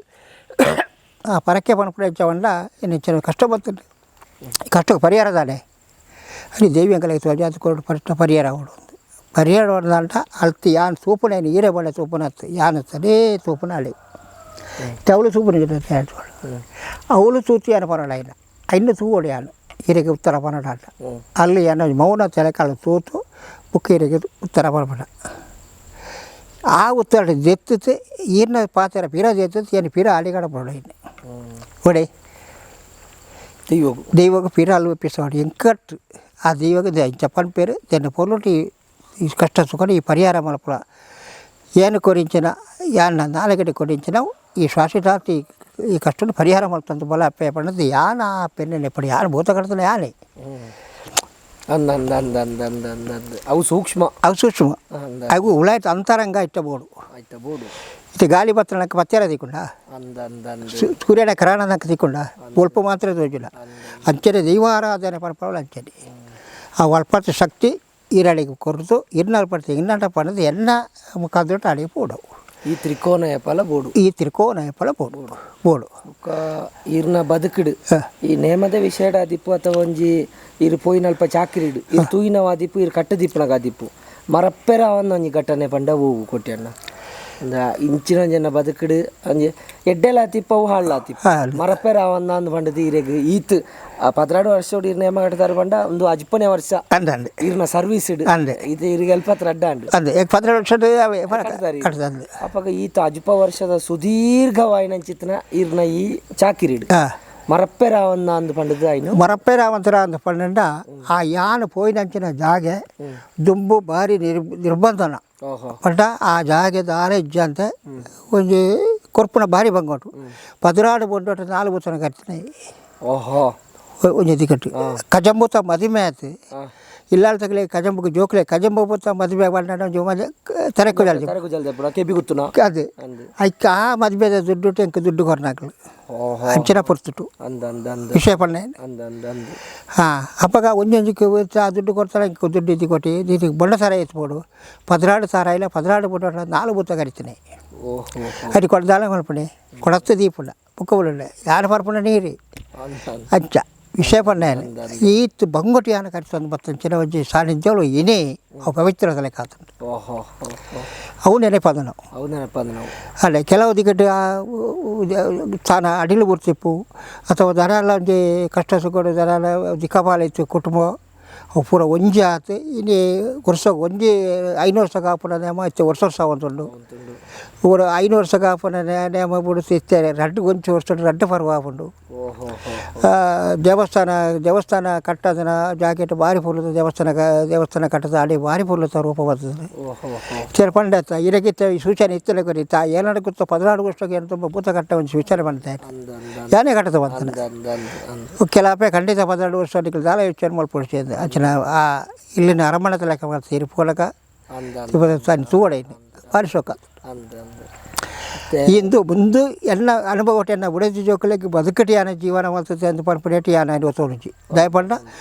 B: ಆ ಪರಕೆ ಪನ್ಪುನ ಹೆಚ್ಚವಲ್ಲ ಇನ್ನು ಕಷ್ಟ ಬರ್ತದೆ ಕಷ್ಟಕ್ಕೆ ಪರಿಹಾರ ತಾನೆ ಅಲ್ಲಿ ದೇವಿ ಅಂಕಲ್ ಅದು ಕೊಡು ಫಸ್ಟ್ ಪರಿಹಾರ ಕೊಡು ಪರಿಹಾರ ಹೊಡೆದಂಟ ಅಲ್ತಿ ಯಾನ್ ತೂಪುನ ಈರೆ ಬಳ್ಳೆ ತೂಪುನ ಅತ್ತು ಯಾನ್ ತದೇ ತೂಪುನ ಅಳಿ ಅವಳು ತೂಪುನ ಅವಳು ತೂತಿ ಯಾನು ಪರಡ ಇಲ್ಲ ಇನ್ನು ತೂವೋಡು ಯಾನು ಈರೆಗೆ ಉತ್ತರ ಪನ್ನಡ ಅಲ್ಲ ಅಲ್ಲಿ ಏನೋ ಮೌನ ತಲೆಕಾಲು ತೂತು ಬುಕ್ ಈರೆಗೆ ಉತ್ತರ ಪರಪಡ ಆ ಉತ್ತರ ದೆತ್ತತೆ ಈರ್ನ ಪಾತ್ರ ಪಿರ ದೆತ್ತತೆ ಏನು ಪಿರ ಅಲಿಗಡ ಪರಡ ಇನ್ನು ಒಡೆ
A: ದೈವಗು
B: ದೈವಗ ಪಿರ ಅಲ್ಲಿ ಒಪ್ಪಿಸೋಡು ಎಂಕಟ್ಟು ಆ ದೈವಗ ಜಪಾನ್ పేరు దాని పొరుటి ఈ కష్ట సుఖం ఈ పరిహార మలపుల ಏನು ಕೊರಿಂಚಿನ ಯಾನ ನಾಲ್ಗಡೆ ಕೊರಿಂಚಿನ ಈ ಶ್ವಾಸಿತಾರ್ತಿ ಈ ಕಷ್ಟ ಪರಿಹಾರ ಮಲ್ತಂತ ಬಲ ಅಪ್ಪೆ ಪಣ್ಣದು ಯಾನ ಆ ಪೆನ್ನೆ ಎಪ್ಪಡಿ ಯಾನು ಭೂತ ಕಡ್ತನ ಯಾನೆ
A: ಅಂದ ಅಂದ ಅಂದ ಅಂದ ಅಂದ ಅಂದ ಅಂದ ಅವು ಸೂಕ್ಷ್ಮ
B: ಅವು ಸೂಕ್ಷ್ಮ ಅವು ಉಳಾಯ್ತು ಅಂತರಂಗ ಇಟ್ಟ ಬೋಡು
A: ಆಯ್ತ ಬೋಡು
B: ಇದು ಗಾಳಿ ಬತ್ತನಕ್ಕೆ ಪತ್ತೆರ ದಿಕ್ಕೊಂಡ
A: ಅಂದ ಅಂದ ಅಂದ
B: ಸೂರ್ಯನ ಕರಾಣನಕ್ಕೆ ದಿಕ್ಕೊಂಡ ಒಲ್ಪ ಮಾತ್ರ ತೋಜಿಲ್ಲ ಅಂಚನೆ ದೈವಾರಾಧನೆ ಪರಪವಳ ಅಂಚನೆ ಆ ಒಲ್ಪತ್ತ ಶಕ್ತಿ ಈರಳಿಗೆ ಕೊರತು ಇರ್ನಾಲ್ ಪಡ್ತು ಇನ್ನಂಟ ಪಣ್ಣದು ಎನ್ನ ಮುಖಾಂತರ ಅಡಿಗೆ ಪೋಡು
A: ಈ ತ್ರಿಕೋನ ಫಲ ಬೋಡು
B: ಈ ತ್ರಿಕೋನ ಫಲ ಬೋಡು ಬೋಡು
A: ಬೊಕ್ಕ ಈರ್ನ ಬದುಕುಡು ಈ ನೇಮದ ವಿಷಯಡ ಆದಿಪ್ಪು ಅಥವಾ ಒಂಜಿ ಇರು ಪೋಯಿನಲ್ಪ ಚಾಕ್ರಿಡು ಇರು ತೂಯಿನವ ಆದಿಪ್ಪು ಇರು ಕಟ್ಟದಿಪ್ಪುನಗ ಆದಿಪ್ಪು ಮರಪ್ಪೆರ ಅವನ್ನ ಒಂಜಿ ಘಟನೆ ಪಂಡ ಹೂವು ಕೊಟ್ಟಿಯಣ್ಣ ಅಂದ ಇಂಚಿನ ಜನ ಬದುಕುಡು ಒಂಜಿ ಎಡ್ಡೆಲ ಆತಿಪ್ಪ ಅವು ಹಾಳ್ ಆತಿಪ್ಪ ಮರಪ್ಪೆರ ಅವನ್ನ ಅಂದ್ ಪಂಡದು ಈರೆಗ್ ಈತ್ 12 ವರ್ಷ ಇರ್ ನೇಮ ಕಟ್ಟದಾರ ಪಂಡ ಒಂದು 10ನೇ ವರ್ಷ
B: ಅಂದಂದೆ
A: ಈರ್ನ ಸರ್ವಿಸ್
B: ಅಂದೆ
A: ಇದು ಇರಿಗೆ ಅಲ್ಪ ಅಡ್ಡ ಅಂಡು
B: ಅಂದೆ 12 ವರ್ಷ
A: ಅಪ್ಪಗ ಈತ 10 ವರ್ಷದ ಸುದೀರ್ಘವಾಯಿನಂಚಿತ್ನ ಈರ್ನ ಈ ಚಾಕಿರಿಡು ಮರಪ್ಪೆರಾವನ್ನ ಅಂದು ಪಂಡದ ಆಯ್ನು
B: ಮರಪ್ಪೆರಾವಂತರ ಅಂದು ಪಂಡ ಆ ಯಾನ ಪೋಯಿನಂಚಿನ ಜಾಗೆ ದುಂಬು ಬಾರಿ ನಿರ್ಬಂಧನ ಪಂಡ ಆ ಜಾಗೆ ದಾರ ಇಜ್ಜಂತೆ ಒಂಜಿ ಕೊರ್ಪುನ ಬಾರಿ ಬಂಗೋಟು 16 ಬೊಂಡೋಟ 4 ಬೂತನ ಕಟ್ತಿನ
A: ಓಹೋ
B: ಒಂಜಿ ದಿಕ್ಕಟ್ಟು ಕಜಂಬೂತ ಮದಿಮೆ ಆಯ್ತು ಇಲ್ಲಾಳ ತಗಲೆ ಕಜಂಬುಗೆ ಜೋಕ್ಲೆ ಕಜಂಬು ಬೂತ ಮದುವೆ ಬಂಡ ಒಂಜಿ ಮದೆ ತರೆಕು
A: ಜಲ್ದಿ ಕೆಬಿ ಗುತ್ತುನ
B: ಅದು ಐಕ್ ಆ ಮದುವೆದ ದುಡ್ಡು ಎಂಕ್ ದುಡ್ಡು ಕೊರ್ನಾಕ್ಲು
A: ಓಹೋ
B: ಅಂಚಿನ ಪೊರ್ತುಟು
A: ಅಂದ ಅಂದ ಅಂದ
B: ವಿಷಯ ಪಣ್ಣೆ
A: ಅಂದ ಅಂದ ಅಂದ
B: ಹಾಂ ಅಪ್ಪಗ ಒಂಜೊಂಜಿಕ್ಕೆ ಆ ದುಡ್ಡು ಕೊಡ್ತಾರೆ ಇಂಕ ದುಡ್ಡು ಇದ್ದು ಕೊಟ್ಟು ಇದು ಬೊಂಡ ಸಾರ ಎತ್ಬೋಡು 16 ಸಾರ ಇಲ್ಲ 16 ಬೊಂಡ 4 ಬೂತ ಕರಿತೀನಿ
A: ಓಹೋ
B: ಅದು ಕೊಡ್ದಾಲ ಮಲ್ಪಣೆ ಕೊಡತ್ತು ದೀಪುಂಡ ಬುಕ್ಕ ಯಾರು ಪರ್ಪುಂಡ ನೀರು ಅಂಚ ವಿಷಯ ಪಣ್ಣೆ ಈತ್ ಬಂಗೊಟಿ ಯಾನ ಕರಿತೊಂದು ಬತ್ತಂಚಿನ ಒಂಜಿ ಸಾನ್ನಿಧ್ಯಗಳು ಏನೇ ಅವು ಪವಿತ್ರ ಲೆಕ್ಕ
A: ಓಹೋ
B: ಅವು ನೆನಪದ ನಾವು
A: ಅವು ನೆನಪದ ನಾವು
B: ಅಲ್ಲ ಕೆಲವು ದಿಕ್ಕಟ್ಟು ತಾನ ಅಡಿಲು ಬರ್ತಿಪ್ಪು ಅಥವಾ ದನ ಎಲ್ಲ ಒಂಜಿ ಕಷ್ಟ ಸುಖಡು ದನ ಎಲ್ಲ ದಿಕ್ಕಪಾಲ ಇತ್ತು ಕುಟುಂಬ ಅವು ಪೂರ ಒಂಜಿ ಆತು ಇನಿ ವರ್ಷ ಒಂಜಿ 5 ವರ್ಷ ಕಾಪುನ ನೇಮ ಇತ್ತು ವರ್ಷ ವರ್ಷ ಒಂದುಂಡು ಪೂರ 5 ವರ್ಷ ಕಾಪುನ ನೇಮ ಬುಡಿಸಿ ಇತ್ತೇನೆ ರಡ್ಡು ಒಂಜಿ ವರ್ಷ ರಡ್ಡು ಪರ್ವ ಆಪುಂಡು
A: ಓಹೋ
B: ದೇವಸ್ಥಾನ ದೇವಸ್ಥಾನ ಕಟ್ಟದನ ಜಾಕೆಟ್ ಬಾರಿ ಪುರ್ಲದ ದೇವಸ್ಥಾನ ದೇವಸ್ಥಾನ ಕಟ್ಟದ ಅಡಿ ಬಾರಿ ಪುರ್ಲದ ರೂಪ ಬರ್ತದೆ
A: ಓಹೋ
B: ಸರಿ ಪಂಡತ್ತ ಇದಕ್ಕಿತ್ತ ಈ ಸೂಚನೆ ಇತ್ತಲೇ ಕೊರಿತ ಏನಾರು ಗೊತ್ತ 14 ವರ್ಷಕ್ಕೆ ಏನು ತುಂಬ ಭೂತ ಕಟ್ಟ ಒಂದು ಸೂಚನೆ ಮಾಡ್ತಾರೆ ಯಾನೇ ಕಟ್ಟದ ಬಂತಾನೆ
A: ಅಂದ ಅಂದ ಅಂದ
B: ಕೆಲವೇ ಖಂಡಿತ 12 ವರ್ಷ ದಾಲ ಯೋಚನೆ ಮಲ್ಪೊಡಿಸಿ ಅಂಚಿನ ಆ ಇಲ್ಲಿನ ಅರಮನೆ ಲೆಕ್ಕ ಮಾಡ್ತೀರಿ ಪೋಲಕ
A: ಅಂದ
B: ತೂವಡೆ ಭಾರಿ ಶೋಕ
A: ಅಂದ ಅಂದ
B: ಇಂದು ಮುಂದೆ ಎಲ್ಲ ಅನುಭವ ಎನ್ನ ಬುಡದಿ ಜೋಕುಲೆಗ್ ಬದುಕಟಿ ಯಾನ ಜೀವನ ಮಲ್ತದೆ ಅಂದ್ ಪನ್ಪುನೇಟ್ ಯಾನ ತೋಣುಜಿ ದಯಪಂಡ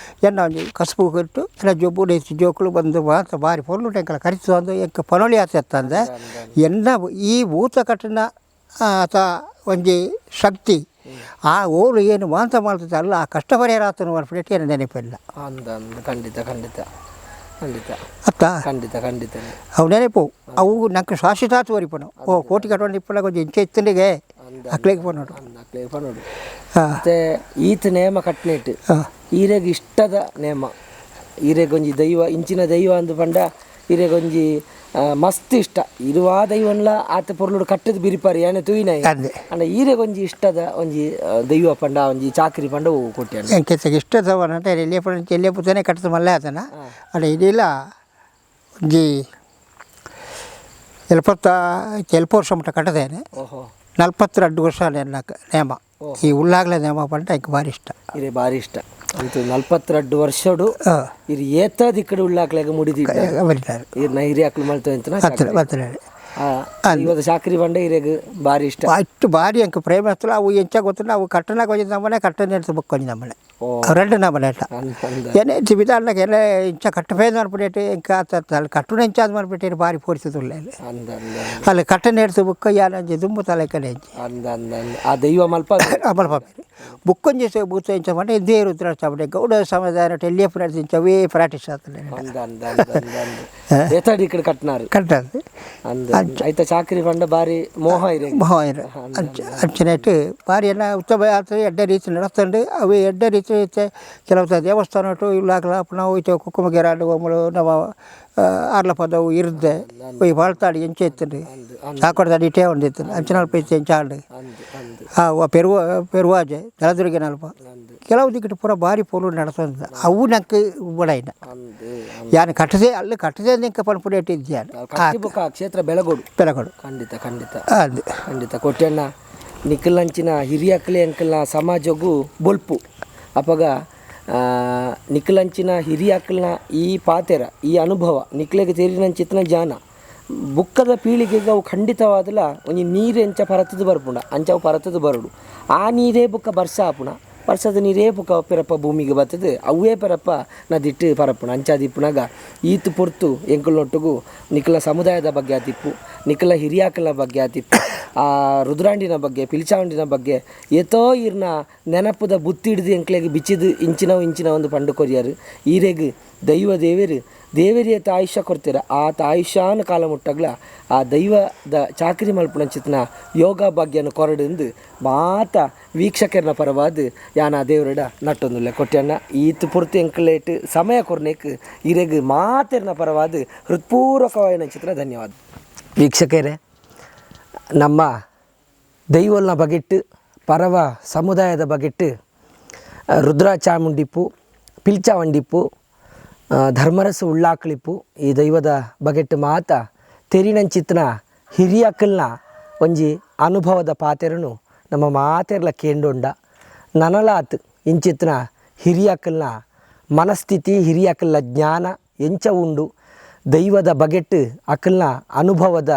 B: ಎನ್ನ ಒಂಜಿ ಕಸುಬು ಕೊಟ್ಟು ಎನ್ನ ಜೋ ಬುಡೇತಿ ಜೋಕುಲು ಬಂದು ಮಾತ ಬಾರಿ ಪೊರ್ಲು ಎಂಕಲ ಕರಿತು ಅಂದು ಎಂಕ್ ಪನೊಲಿ ಆತೆತ್ತಂದೆ ಎನ್ನ ಈ ಭೂತ ಕಟ್ಟನ ಆತ ಒಂಜಿ ಶಕ್ತಿ ಆ ಓಲು ಏನು ಮಾಂತ ಮಾಡ್ತದೆ ಅಲ್ಲ ಆ ಕಷ್ಟ ಪರಿಹಾರ ಆತನು ಪನ್ಪುನೇಟ್ ಏನ ನೆನಪಿಲ್ಲ
A: ಅಂದ ಅಂದ ಖಂಡಿತ ಖಂಡಿತ ಖಂಡಿತ
B: ಅತ್ತ
A: ಖಂಡಿತ ಖಂಡಿತ
B: ಅವು ನೆನಪು ಅವು ನಂಗೆ ಶಾಶ್ವತ ತೋರಿಪನು ಓ ಕೋಟಿ ಕಟ್ಟೊಂಡು ಇಪ್ಪನಾಗ ಒಂಜಿ ಇಂಚೆ ಇತ್ತಂಡಿಗೆ ಅಕ್ಲೆಗ್ ಪನೋಡು
A: ಅಂದ ಅಕ್ಲೆ ಪನೋಡು
B: ಹಾಂ
A: ಮತ್ತೆ ಈತ ನೇಮ ಕಟ್ನೇಟ್
B: ಹಾಂ
A: ಈರೆಗ್ ಇಷ್ಟದ ನೇಮ ಈರೆಗೊಂಜಿ ದೈವ ಇಂಚಿನ ದೈವ ಅಂದು ಪಂಡ ಈರೆಗೊಂಜಿ ಮಸ್ತ್ ಇಷ್ಟ ಇರುವ ದೈವನ್ಲ ಆತ ಪೊರ್ಲುಡು ಕಟ್ಟದ ಬಿರಿಪಾರಿ ಯಾನೆ ತೂಯಿನ
B: ಅದೇ
A: ಅಂಡ ಈರೆಗೊಂಜಿ ಇಷ್ಟದ ಒಂಜಿ ದೈವ ಪಂಡ ಒಂಜಿ ಚಾಕ್ರಿ ಪಂಡ ಹೂ ಕೊಟ್ಟೆ
B: ಎಂಕೆತ್ತಗೆ ಇಷ್ಟ ತವನಂటే ಎಲ್ಲಿಯ ಪಂಡ ಎಲ್ಲಿಯ ಪುತ್ತನೆ ಕಟ್ಟದ ಮಲ್ಲೆ ಆತನ ಅಲ್ಲ ಇದಿಲ್ಲ ಒಂಜಿ 70 ವರ್ಷ ಮಟ್ಟ ಕಟ್ಟದೇನೆ
A: ಓಹೋ
B: 42 ವರ್ಷ ನೇಮ ಈ ಉಳ್ಳಾಗ್ಲೆ ನೇಮ ಪಂಡ ಎಂಕ್ ಭಾರಿ ಇಷ್ಟ
A: ಇರೆ ಭಾರಿ ಇಷ್ಟ ಅಂತೂ 42 ವರ್ಷಡು ಇರು ಏತದ ಇಕ್ಕಡೆ ಉಳ್ಳಾಕ್ಲೆಗ ಮುಡಿದಿದ್ದ
B: ಬರೀತಾರೆ
A: ಇರ್ನ ಹಿರಿಯಾಕ್ಲು ಮಲ್ತ ಅಂತ
B: ಹತ್ತಿರ ಬರ್ತಾರೆ
A: ಇವಾಗ ಚಾಕ್ರಿ ಬಂಡ ಹಿರಿಯಗ್ ಭಾರಿ ಇಷ್ಟ
B: ಅಷ್ಟು ಭಾರಿ ಅಂಕ ಪ್ರೇಮ ಹತ್ತಲ್ಲ ಅವು ಎಂಚ ಗೊತ್ತಿಲ್ಲ ಅವು ಕಟ್ಟನಾಗ ಒಂಜಿ ನಮ್ಮನೆ ಕಟ್ಟನೆ എടുത്ത് ಬೊಕ್ಕೊಂಜಿ ನಮ್ಮನೆ
A: ಓ
B: రెండు ನಮ್ಮನೆ ಅಟ್ಟ
A: ಅಂದ ಅಂದ
B: ಏನೇ ಸಿಬಿದಾಡ್ನಾಗ ಏನೇ ಇಂಚ ಕಟ್ಟಪೇದು ಮನ್ಪಿಟ್ಟು ಇಂಕ ಅಲ್ಲಿ ಕಟ್ಟುನ ಇಂಚ ಅದು ಮನ್ಪಿಟ್ಟು ಭಾರಿ ಪೋರಿಸುತ್ತಿಲ್ಲ ಅಲ್ಲಿ
A: ಅಂದ ಅಂದ
B: ಅಲ್ಲಿ ಕಟ್ಟನೆ എടുത്ത് ಬುಕ್ಕ ಯಾನಂಜಿ ದುಂಬು ತಲೆ ಕಡೆ ಅಂಜಿ
A: ಅಂದ ಅಂದ ಅಂದ ಆ ದೈವ ಮಲ್ಪ
B: ಅಮಲ್ ಪಾಪಿ ಬುಕ್ಕೊಂಜಿ ಬೂತ ಇಂಚ ಮಂಡೆ ಇದೇ ರುದ್ರ ಚಾಮುಂಡಿ ಗೌಡ ಸಮುದಾಯ ಎಲ್ಲಿಯ ಪ್ರಾಕ್ಟೀಸ್ ಇಂಚ ಅವೇ ಪ್ರಾಕ್ಟೀಸ್ ಆಗ್ತದೆ
A: ಅಂದ ಅಂದ ಅಂದ ಅಂದ ಅಂದ ಏತಾಡಿ ಈ ಕಡೆ ಕಟ್ನಾರು
B: ಕಟ್ಟದು
A: ಅಂದ ಐತ ಚಾಕ್ರಿ ಪಂಡ ಬಾರಿ ಮೋಹ ಇರೆ
B: ಮೋಹ ಅಂಚನೆಟ್ಟು ಬಾರಿ ಎಲ್ಲ ಉತ್ತಮ ಆಗ್ತದೆ ಎಡ್ಡೆ ರೀತಿ ನಡಸ್ತಂಡು ಅವು ಎಡ್ಡೆ ರೀತಿ ಇತ್ತೆ ಕೆಲವು ದೇವಸ್ಥಾನ ಉಂಟು ಇಲ್ಲಾಗಲ ನಾವು ಇತ್ತೆ ಕುಕ್ಕುಮಗೆರಾಡು ಒಮ್ಮಳು ನಮ್ಮ ಆರ್ಲಪದವು ಇರ್ದೆ ಈ ಬಾಳ್ತಾಡಿ ಎಂಚೆ ಇತ್ತಂಡು ಸಾಕೊಡ್ದಾಡಿ ಇಟ್ಟೇ ಒಂದಿತ್ತು ಅಂಚನಲ್ಪ ಇತ್ತು ಎಂಚಾಂಡು
A: ಅಂದ್ ಅಂದ್
B: ಆ ಪೆರುವ ಪೆರುವಾಜೆ ಜಲದುರ್ಗೆ ನಲ್ಪ ಕೆಲವು ದಿಕ್ಕಿಟ್ಟು ಪೂರ ಭಾರಿ ಪೋಲು ನಡಸ್ತಂದ ಅವು ನಂಗೆ ಬಡೈನ
A: ಅಂದ್
B: ಯಾನು ಕಟ್ಟದೆ ಅಲ್ಲಿ ಕಟ್ಟದೆ ನಿಂಗೆ ಪನ್ಪುಡಿ ಇಟ್ಟಿದ್ದೆ
A: ಕಟ್ಟಿ ಬೊಕ್ಕ ಆ ಕ್ಷೇತ್ರ ಬೆಳಗೋಡು
B: ಬೆಳಗೋಡು
A: ಖಂಡಿತ ಖಂಡಿತ
B: ಅದು
A: ಖಂಡಿತ ಕೊಟ್ಟೆಣ್ಣ ನಿಖಿಲಂಚಿನ ಹಿರಿಯಕ್ಲೆ ಅಂಕಲ್ನ ಸಮಾಜಗೂ ಬೊಲ್ಪು ಅಪಗ ನಿಖಿಲಂಚಿನ ಹಿರಿಯಕ್ಲನ ಈ ಪಾತೆರ ಈ ಅನುಭವ ನಿಕ್ಲೆಗೆ ತೇರಿನಂಚಿತ್ನ ಜಾನ ಬುಕ್ಕದ ಪೀಳಿಗೆಗೆ ಅವು ಖಂಡಿತವಾದಲ ಒಂಜಿ ನೀರು ಎಂಚ ಪರತದ ಬರ್ಪುಂಡ ಅಂಚ ಅವು ಪರತದ ಬರಡು ಆ ನೀರೇ ಬುಕ್ಕ ಬರ್ಸ ಆಪುಣ ವರ್ಷದ ನೀರೇ ಬುಕ್ಕ ಪೆರಪ್ಪ ಭೂಮಿಗೆ ಬರ್ತದೆ ಅವೇ ಪೆರಪ್ಪ ನದಿಟ್ಟು ಪರಪುಣ ಅಂಚಾದಿಪ್ಪುನಾಗ ಈತ್ ಪೊರ್ತು ಎಂಕುಲ್ನೊಟ್ಟುಗು ನಿಖಲ ಸಮುದಾಯದ ಬಗ್ಗೆ ಆತಿಪ್ಪು ನಿಖಲ ಹಿರಿಯಾಕಲ ಬಗ್ಗೆ ಆತಿಪ್ಪು ಆ ರುದ್ರಾಂಡಿನ ಬಗ್ಗೆ ಪಿಲ್ಚಾವಂಡಿನ ಬಗ್ಗೆ ಏತೋ ಈರ್ನ ನೆನಪುದ ಬುತ್ತಿ ಹಿಡಿದು ಎಂಕ್ಲೆಗ್ ಬಿಚ್ಚಿದು ಇಂಚಿನವು ಇಂಚಿನ ಒಂದು ಪಂಡು ಕೊರಿಯರು ಈರೆಗ್ ದೈವ ದೇವೇರು ದೇವರಿಯ ಆಯುಷ್ಯ ಕೊಡ್ತೀರ ಆ ಆಯುಷ್ಯಾನ ಕಾಲ ಮುಟ್ಟಗ್ಲ ಆ ದೈವದ ಚಾಕರಿ ಮಲ್ಪುಣಂಚಿತ್ನ ಯೋಗ ಭಾಗ್ಯನ ಕೊರಡಿಂದು ಮಾತ ವೀಕ್ಷಕರನ ಪರವಾದ ಯಾನ ದೇವರಡ ನಟ್ಟೊಂದುಲ್ಲೆ ಕೊಟ್ಟಣ್ಣ ಈತ್ ಪೂರ್ತಿ ಎಂಕಲೇಟ್ ಸಮಯ ಕೊರ್ನೇಕ್ ಈರೆಗ್ ಮಾತೆರ್ನ ಪರವಾದ ಹೃತ್ಪೂರ್ವಕವಾದ ಚಿತ್ರ ಧನ್ಯವಾದ. ವೀಕ್ಷಕರೇ, ನಮ್ಮ ದೈವಲ್ನ ಬಗೆಟ್ಟು ಪರವ ಸಮುದಾಯದ ಬಗೆಟ್ ರುದ್ರ ಚಾಮುಂಡಿಪ್ಪು, ಪಿಲ್ಚಾವಂಡಿಪ್ಪು, ಧರ್ಮರಸು ಉಳ್ಳಾಕಳಿಪ್ಪು ಈ ದೈವದ ಬಗೆಟ್ ಮಾತ ತೆರಿನಂಚಿತ್ನ ಹಿರಿಯಕಲ್ನ ಒಂಜಿ ಅನುಭವದ ಪಾತೆರನು ನಮ್ಮ ಮಾತೆರ್ಲ ಕೇಂಡೊಂಡ. ನನಲಾತ್ ಇಂಚಿತ್ನ ಹಿರಿಯಕಲ್ನ ಮನಸ್ಥಿತಿ, ಹಿರಿಯಕಲ್ನ ಜ್ಞಾನ ಎಂಚ ಉಂಡು, ದೈವದ ಬಗೆಟ್ ಅಕಲ್ನ ಅನುಭವದ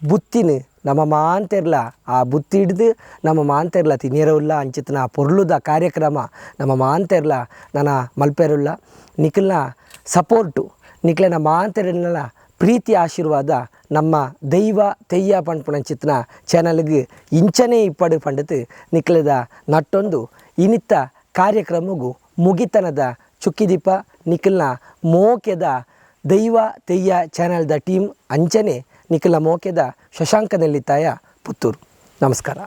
A: ಬುತ್ತಿನ ನಮ್ಮ ಮಾಂತೆರ್ಲ ಆ ಬುತ್ತಿ ಹಿಡ್ದು ನಮ್ಮ ಮಾಂತೆರ್ಲ ತಿನಿಯರವುಲ್ಲ. ಅಂಚಿತ್ನ ಪೊರ್ಲುದ ಕಾರ್ಯಕ್ರಮ ನಮ್ಮ ಮಾಂತೆರ್ಲ ನನ ಮಲ್ಪೆರುಲ್ಲ. ನಿಕಲ್ನ ಸಪೋರ್ಟು, ನಿಕ್ಲೆನ ಮಾಂತೆರ್ನ ಪ್ರೀತಿ ಆಶೀರ್ವಾದ ನಮ್ಮ ದೈವ ತೆಯ್ಯ ಪನ್ಪುನಂಚಿತ್ನ ಚಾನಲ್ಗ್ ಇಂಚನೇ ಇಪ್ಪಡು ಪಂಡತು ನಿಕ್ಲೆದ ನಟ್ಟೊಂದು ಇನಿತ್ತ ಕಾರ್ಯಕ್ರಮಗು ಮುಗಿತನದ ಚುಕ್ಕಿದೀಪ. ನಿಕಲ್ನ ಮೋಕೆದ ದೈವ ತೆಯ್ಯ ಚಾನಲ್ದ ಟೀಮ್ ಅಂಚನೆ ನಿಕಲ್ನ ಮೋಕೆದ ಶಶಾಂಕ ನೆಲ್ಲಿತ್ತಾಯ ಪುತ್ತೂರು. ನಮಸ್ಕಾರ.